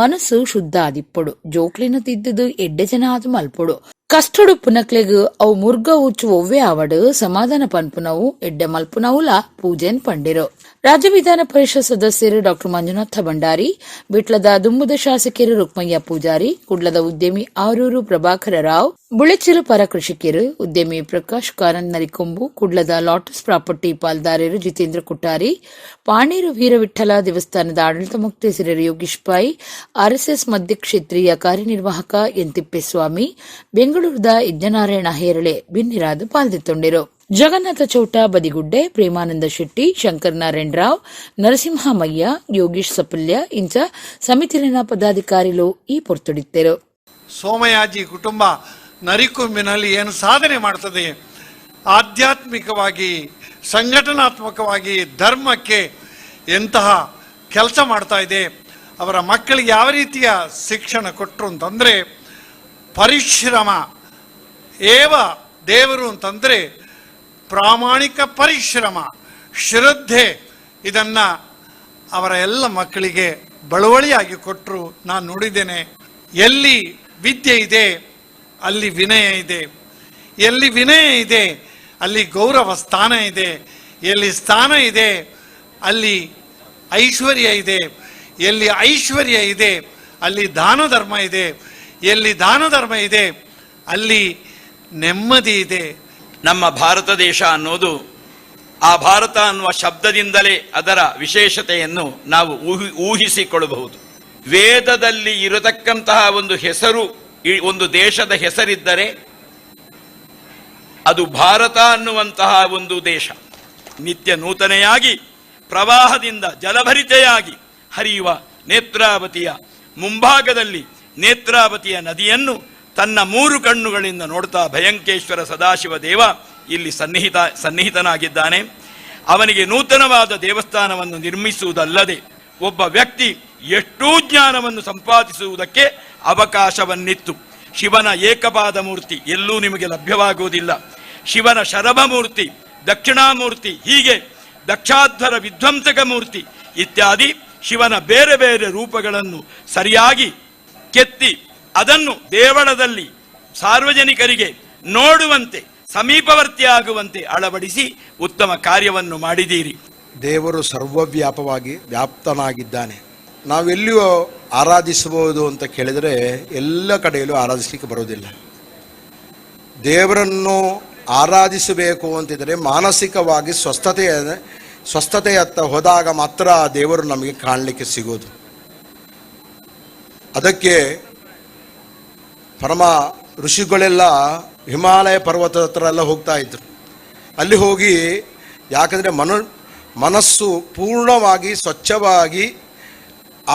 ಮನಸ್ಸು ಶುದ್ಧ ಆದಿಪ್ಪೊಡು, ಜೋಕ್ಲಿನ ತಿದ್ದುದು ಎಡ್ಡೆ ಜನ ಆದ್ ಮಲ್ಪೊಡು. ಕಷ್ಟಡು ಪುನಕ್ಲೆಗ್ ಅವು ಮುರ್ಗ ಉಚ್ಚು ಒವ್ವೆ ಆವಡು ಸಮಾಧಾನ ಪನ್ಪುನವು ಎಡ್ಡೆ ಮಲ್ಪುನವುಲ ಪೂಜೆನ್ ಪಂಡಿರು. ರಾಜ್ಯ ವಿಧಾನ ಪರಿಷತ್ ಸದಸ್ಯರು ಡಾಕ್ಟರ್ ಮಂಜುನಾಥ ಭಂಡಾರಿ, ವಿಟ್ಲದ ದುಂಬುದ ಶಾಸಕರು ರುಕ್ಮಯ್ಯ ಪೂಜಾರಿ, ಕುಡ್ಲದ ಉದ್ಯಮಿ ಆರೂರು ಪ್ರಭಾಕರ ರಾವ್, ಬುಳೆಚಿಲು ಪರ ಕೃಷಿಕರು ಉದ್ಯಮಿ ಪ್ರಕಾಶ್ ಕಾರಂತ್ ನರಿಕೊಂಬು, ಕುಡ್ಲದ ಲಾಟಸ್ ಪ್ರಾಪರ್ಟಿ ಪಾಲ್ದಾರರು ಜಿತೇಂದ್ರ ಕುಟ್ಟಾರಿ, ಪಾಣೇರು ವೀರವಿಠಲ ದೇವಸ್ಥಾನದ ಆಡಳಿತ ಮೊಕ್ತೇಸರರು ಯೋಗೀಶ್ ಪೈ, ಆರ್ಎಸ್ಎಸ್ ಮಧ್ಯ ಕ್ಷೇತ್ರೀಯ ಕಾರ್ಯನಿರ್ವಾಹಕ ಎನ್ ತಿಪ್ಪೇಸ್ವಾಮಿ, ಬೆಂಗಳೂರದ ಯಜ್ಞನಾರಾಯಣ ಹೇರಳೆ ಬಿನ್ನಿರಾದು ಪಾಲ್ದಿತ್ತೊಂಡಿರು. ಜಗನ್ನಾಥ ಚೌಟ ಬದಿಗುಡ್ಡೆ, ಪ್ರೇಮಾನಂದ ಶೆಟ್ಟಿ, ಶಂಕರನಾರಾಯಣ ರಾವ್, ನರಸಿಂಹಮಯ್ಯ, ಯೋಗೀಶ್ ಸಪಲ್ಯ ಇಂಚ ಸಮಿತಿಲಿನ ಪದಾಧಿಕಾರಿಲು ಈ ಪೊರ್ತುಡಿತ್ತೆರು. ಸೋಮಯಾಜಿ ಕುಟುಂಬ ನರಿಕೊಂಬಿನಲ್ಲಿ ಏನು ಸಾಧನೆ ಮಾಡ್ತದೆ, ಆಧ್ಯಾತ್ಮಿಕವಾಗಿ ಸಂಘಟನಾತ್ಮಕವಾಗಿ ಧರ್ಮಕ್ಕೆ ಎಂತಹ ಕೆಲಸ ಮಾಡ್ತಾ ಇದೆ, ಅವರ ಮಕ್ಕಳಿಗೆ ಯಾವ ರೀತಿಯ ಶಿಕ್ಷಣ ಕೊಟ್ಟರು ಅಂತಂದರೆ ಪರಿಶ್ರಮ ಏವ ದೇವರು ಅಂತಂದರೆ ಪ್ರಾಮಾಣಿಕ ಪರಿಶ್ರಮ, ಶ್ರದ್ಧೆ, ಇದನ್ನು ಅವರ ಎಲ್ಲ ಮಕ್ಕಳಿಗೆ ಬಳುವಳಿಯಾಗಿ ಕೊಟ್ಟರು. ನಾನು ನೋಡಿದ್ದೇನೆ, ಎಲ್ಲಿ ವಿದ್ಯೆ ಇದೆ ಅಲ್ಲಿ ವಿನಯ ಇದೆ, ಎಲ್ಲಿ ವಿನಯ ಇದೆ ಅಲ್ಲಿ ಗೌರವ ಸ್ಥಾನ ಇದೆ, ಎಲ್ಲಿ ಸ್ಥಾನ ಇದೆ ಅಲ್ಲಿ ಐಶ್ವರ್ಯ ಇದೆ, ಎಲ್ಲಿ ಐಶ್ವರ್ಯ ಇದೆ ಅಲ್ಲಿ ದಾನ ಧರ್ಮ ಇದೆ, ಎಲ್ಲಿ ದಾನ ಧರ್ಮ ಇದೆ ಅಲ್ಲಿ ನೆಮ್ಮದಿ ಇದೆ. ನಮ್ಮ ಭಾರತ ದೇಶ ಅನ್ನೋದು, ಆ ಭಾರತ ಅನ್ನುವ ಶಬ್ದದಿಂದಲೇ ಅದರ ವಿಶೇಷತೆಯನ್ನು ನಾವು ಊಹಿಸಿಕೊಳ್ಳಬಹುದು. ವೇದದಲ್ಲಿ ಇರತಕ್ಕಂತಹ ಒಂದು ಹೆಸರು, ಒಂದು ದೇಶದ ಹೆಸರಿದ್ದರೆ ಅದು ಭಾರತ ಅನ್ನುವಂತಹ ಒಂದು ದೇಶ. ನಿತ್ಯ ನೂತನೆಯಾಗಿ ಪ್ರವಾಹದಿಂದ ಜಲಭರಿತೆಯಾಗಿ ಹರಿಯುವ ನೇತ್ರಾವತಿಯ ಮುಂಭಾಗದಲ್ಲಿ ನೇತ್ರಾವತಿಯ ನದಿಯನ್ನು ತನ್ನ ಮೂರು ಕಣ್ಣುಗಳಿಂದ ನೋಡ್ತಾ ಭಯಂಕೇಶ್ವರ ಸದಾಶಿವ ದೇವ ಇಲ್ಲಿ ಸನ್ನಿಹಿತನಾಗಿದ್ದಾನೆ. ಅವನಿಗೆ ನೂತನವಾದ ದೇವಸ್ಥಾನವನ್ನು ನಿರ್ಮಿಸುವುದಲ್ಲದೆ ಒಬ್ಬ ವ್ಯಕ್ತಿ ಎಷ್ಟೂ ಜ್ಞಾನವನ್ನು ಸಂಪಾದಿಸುವುದಕ್ಕೆ ಅವಕಾಶವನ್ನಿತ್ತು. ಶಿವನ ಏಕಪಾದ ಮೂರ್ತಿ ಎಲ್ಲೂ ನಿಮಗೆ ಲಭ್ಯವಾಗುವುದಿಲ್ಲ. ಶಿವನ ಶರಭ ಮೂರ್ತಿ, ದಕ್ಷಿಣಾಮೂರ್ತಿ, ಹೀಗೆ ದಕ್ಷಾಧ್ವರ ವಿಧ್ವಂಸಕ ಮೂರ್ತಿ ಇತ್ಯಾದಿ ಶಿವನ ಬೇರೆ ಬೇರೆ ರೂಪಗಳನ್ನು ಸರಿಯಾಗಿ ಕೆತ್ತಿ ಅದನ್ನು ದೇವಳದಲ್ಲಿ ಸಾರ್ವಜನಿಕರಿಗೆ ನೋಡುವಂತೆ, ಸಮೀಪವರ್ತಿಯಾಗುವಂತೆ ಅಳವಡಿಸಿ ಉತ್ತಮ ಕಾರ್ಯವನ್ನು ಮಾಡಿದ್ದೀರಿ. ದೇವರು ಸರ್ವವ್ಯಾಪವಾಗಿ ವ್ಯಾಪ್ತನಾಗಿದ್ದಾನೆ. ನಾವೆಲ್ಲಿಯೂ ಆರಾಧಿಸಬಹುದು ಅಂತ ಕೇಳಿದರೆ ಎಲ್ಲ ಕಡೆಯಲ್ಲೂ ಆರಾಧಿಸಲಿಕ್ಕೆ ಬರೋದಿಲ್ಲ. ದೇವರನ್ನು ಆರಾಧಿಸಬೇಕು ಅಂತಿದ್ದರೆ ಮಾನಸಿಕವಾಗಿ ಸ್ವಸ್ಥತೆಯತ್ತ ಹೋದಾಗ ಮಾತ್ರ ದೇವರು ನಮಗೆ ಕಾಣಲಿಕ್ಕೆ ಸಿಗೋದು. ಅದಕ್ಕೆ ಪರಮ ಋಷಿಗಳೆಲ್ಲ ಹಿಮಾಲಯ ಪರ್ವತದ ಹತ್ರ ಎಲ್ಲ ಹೋಗ್ತಾ ಇದ್ರು. ಅಲ್ಲಿ ಹೋಗಿ, ಯಾಕಂದರೆ ಮನಸ್ಸು ಪೂರ್ಣವಾಗಿ ಸ್ವಚ್ಛವಾಗಿ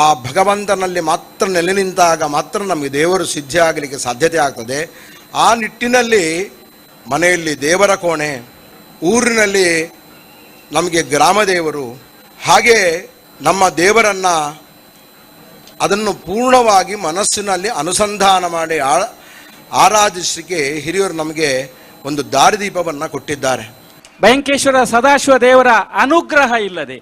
ಆ ಭಗವಂತನಲ್ಲಿ ಮಾತ್ರ ನೆಲೆ ನಿಂತಾಗ ಮಾತ್ರ ನಮಗೆ ದೇವರು ಸಿದ್ಧಿ ಆಗಲಿಕ್ಕೆ ಸಾಧ್ಯತೆ ಆಗ್ತದೆ. ಆ ನಿಟ್ಟಿನಲ್ಲಿ ಮನೆಯಲ್ಲಿ ದೇವರ ಕೋಣೆ, ಊರಿನಲ್ಲಿ ನಮಗೆ ಗ್ರಾಮದೇವರು, ಹಾಗೆ ನಮ್ಮ ದೇವರನ್ನು ಅದನ್ನು ಪೂರ್ಣವಾಗಿ ಮನಸ್ಸಿನಲ್ಲಿ ಅನುಸಂಧಾನ ಮಾಡಿ ಆರಾಧಿಸಲಿಕ್ಕೆ ಹಿರಿಯರು ನಮಗೆ ಒಂದು ದಾರಿದೀಪವನ್ನು ಕೊಟ್ಟಿದ್ದಾರೆ. ಭಯಂಕೇಶ್ವರ ಸದಾಶಿವ ದೇವರ ಅನುಗ್ರಹ ಇಲ್ಲದೆ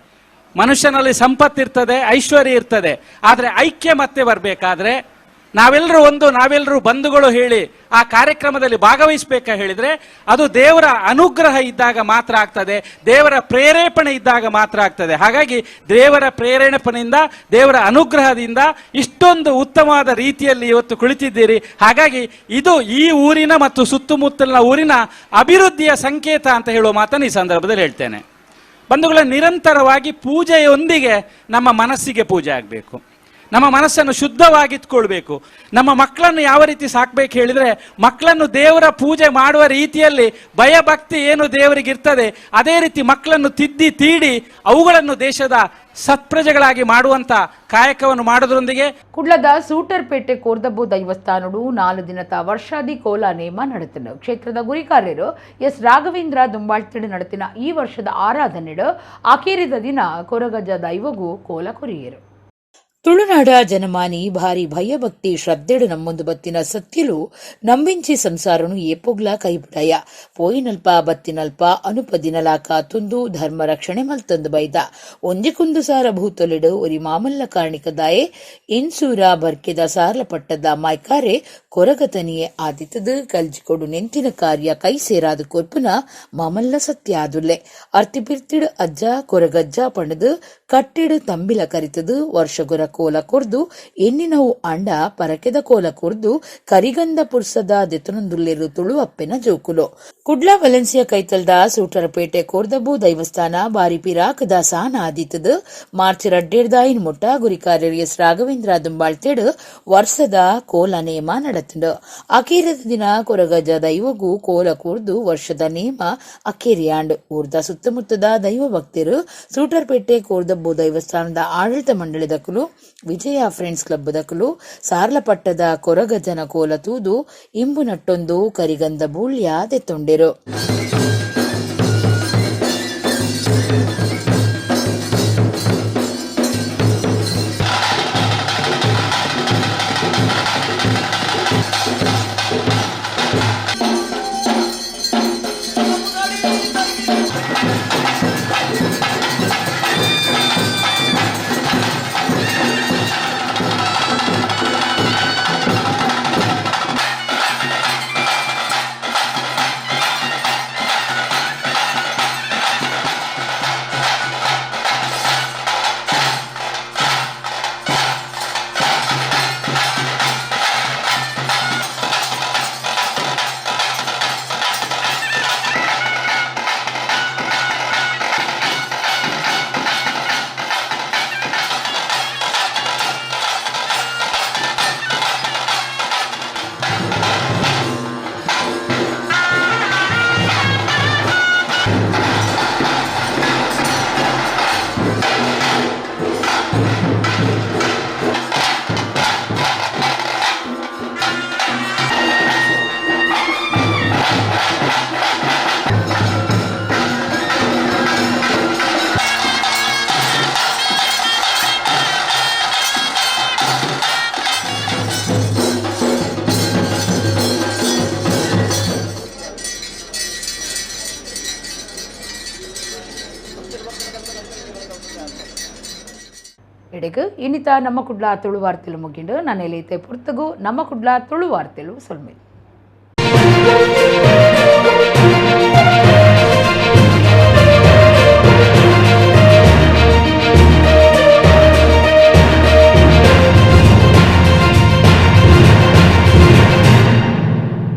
ಮನುಷ್ಯನಲ್ಲಿ ಸಂಪತ್ತಿರ್ತದೆ, ಐಶ್ವರ್ಯ ಇರ್ತದೆ, ಆದರೆ ಐಕ್ಯ ಮತ್ತೆ ಬರಬೇಕಾದ್ರೆ ನಾವೆಲ್ಲರೂ ಒಂದು, ನಾವೆಲ್ಲರೂ ಬಂಧುಗಳು ಹೇಳಿ ಆ ಕಾರ್ಯಕ್ರಮದಲ್ಲಿ ಭಾಗವಹಿಸಬೇಕಾ ಹೇಳಿದರೆ ಅದು ದೇವರ ಅನುಗ್ರಹ ಇದ್ದಾಗ ಮಾತ್ರ ಆಗ್ತದೆ, ದೇವರ ಪ್ರೇರೇಪಣೆ ಇದ್ದಾಗ ಮಾತ್ರ ಆಗ್ತದೆ. ಹಾಗಾಗಿ ದೇವರ ಪ್ರೇರೇಪಣೆಯಿಂದ, ದೇವರ ಅನುಗ್ರಹದಿಂದ ಇಷ್ಟೊಂದು ಉತ್ತಮವಾದ ರೀತಿಯಲ್ಲಿ ಇವತ್ತು ಕುಳಿತಿದ್ದೀರಿ. ಹಾಗಾಗಿ ಇದು ಈ ಊರಿನ ಮತ್ತು ಸುತ್ತಮುತ್ತಲಿನ ಊರಿನ ಅಭಿವೃದ್ಧಿಯ ಸಂಕೇತ ಅಂತ ಹೇಳುವ ಮಾತನ್ನು ಈ ಸಂದರ್ಭದಲ್ಲಿ ಹೇಳ್ತೇನೆ. ಬಂಧುಗಳ, ನಿರಂತರವಾಗಿ ಪೂಜೆಯೊಂದಿಗೆ ನಮ್ಮ ಮನಸ್ಸಿಗೆ ಪೂಜೆ ಆಗಬೇಕು, ನಮ್ಮ ಮನಸ್ಸನ್ನು ಶುದ್ಧವಾಗಿಟ್ಕೊಳ್ಬೇಕು. ನಮ್ಮ ಮಕ್ಕಳನ್ನು ಯಾವ ರೀತಿ ಸಾಕಬೇಕು ಹೇಳಿದರೆ, ಮಕ್ಕಳನ್ನು ದೇವರ ಪೂಜೆ ಮಾಡುವ ರೀತಿಯಲ್ಲಿ ಭಯಭಕ್ತಿ ಏನು ದೇವರಿಗಿರ್ತದೆ ಅದೇ ರೀತಿ ಮಕ್ಕಳನ್ನು ತಿದ್ದಿ ತೀಡಿ ಅವುಗಳನ್ನು ದೇಶದ ಸತ್ಪ್ರಜೆಗಳಾಗಿ ಮಾಡುವಂಥ ಕಾಯಕವನ್ನು ಮಾಡೋದ್ರೊಂದಿಗೆ ಕುಡ್ಲದ ಸೂಟರ್ಪೇಟೆ ಕೋರ್ದಬ್ಬು ದೈವಸ್ಥಾನಡು 4 ದಿನದ ವರ್ಷಾದಿ ಕೋಲ ನೇಮ ನಡೆತನು. ಕ್ಷೇತ್ರದ ಗುರಿಕಾರ್ಯರು ಎಸ್ ರಾಘವೇಂದ್ರ ದುಂಬಾಳ್ತಿಡು ನಡೆತಿನ ಈ ವರ್ಷದ ಆರಾಧನೆಡು ಆಕೇರಿದ ದಿನ ಕೊರಗಜ ದೈವಗೂ ಕೋಲ ಕೊರಿಯರು. ತುಳುನಾಡ ಜನಮಾನಿ ಭಾರಿ ಭಯಭಕ್ತಿ ಶ್ರದ್ಧೆಡು ನಮ್ಮೊಂದು ಬತ್ತಿನ ಸತ್ಯಲು ನಂಬಿಂಚಿ ಸಂಸಾರನು ಏಪೊಗ್ಲ ಕೈಬಿಡಯ ಪೋಯಿನಲ್ಪ ಬತ್ತಿನಲ್ಪ ಅನುಪದಿನಲಾಕ ತುಂದು ಧರ್ಮ ರಕ್ಷಣೆ ಮಲ್ತಂದು ಬೈದ ಒಂಜಿಕುಂದು ಸಾರ ಭೂತೊಲಿಡು ಒರಿ ಮಾಮಲ್ಲ ಕಾರ್ಣಿಕದಾಯೆ ಇನ್ಸೂರ ಬರ್ಕೆದ ಸಾರ್ಲ ಪಟ್ಟದ ಮಾಯ್ಕಾರೆ ಕೊರಗತನಿಯೇ ಆದಿತದು ಕಲ್ಜಿಕೊಡು ನೆಂತಿನ ಕಾರ್ಯ ಕೈ ಸೇರಾದ ಕೊರ್ಪುನ ಮಾಮಲ್ಲ ಸತ್ಯ ಆದುಲ್ಲೆ ಅರ್ತಿಪಿರ್ತಿಡು ಅಜ್ಜ ಕೊರಗಜ್ಜ ಪಣದು ಕಟ್ಟಿಡು ತಂಬಿಲ ಕರಿತದು ವರ್ಷಗುರ ಕೋಲ ಕೊರ್ದು ಎನ್ನಿನವು ಅಂಡ ಪರಕೆದ ಕೋಲ ಕೊರ್ದು ಕರಿಗಂಧ ಪುರ್ಸದ ದೆತನೊಂದುಲ್ಲೆರು ತುಳುವಪ್ಪೆನ ಜೋಕುಲು. ಕುಡ್ಲ ವೆಲೆನ್ಸಿಯಾ ಕೈತಲ್ದ ಸೂಟರಪೇಟೆ ಕೋರ್ದಬು ದೈವಸ್ಥಾನ ಬಾರಿ ಪಿರಾಕದ ಸಾನ ಆದಿತದು ಮಾರ್ಚ್ 2 ಮುಟ್ಟ ಗುರಿಕಾರ್ಯರು ಎಸ್ ರಾಘವೇಂದ್ರ ದುಂಬಾಳ್ತೇಡು ವರ್ಷದ ಕೋಲ ನೇಮ ನಡತುಂಡು. ಅಕೇರದ ದಿನ ಕೊರಗಜ ದೈವಗೂ ಕೋಲ ಕೂರ್ದು ವರ್ಷದ ನೇಮ ಅಕೇರಿಯಾಂಡು. ಊರ್ದ ಸುತ್ತಮುತ್ತದ ದೈವ ಭಕ್ತರು ಸೂಟರ್ಪೇಟೆ ಕೋರ್ದಬ್ಬು ದೈವಸ್ಥಾನದ ಆಡಳಿತ ಮಂಡಳಿದಕುಲು ವಿಜಯ ಫ್ರೆಂಡ್ಸ್ ಕ್ಲಬ್ ದಕಲು ಸಾರ್ಲಪಟ್ಟದ ಕೊರಗಜನ ಕೋಲ ತೂದು ಇಂಬು ನಟ್ಟೊಂದು ಕರಿಗಂಧ ಬೂಳ್ಯ ದೆತ್ತೊಂಡಿರು. ಇನ್ನಿತ ನಮ್ಮ ಕುಡ್ಲ ತುಳುವಾರ್ತೆಲು ಮುಗಿಂಡು. ನನ್ನ ಎಲೆಯತೆ ಪುರ್ತಗು ನಮ್ಮ ಕುಡ್ಲ ತುಳುವಾರ್ತೆಲು ಸೊಲ್ಮೆ.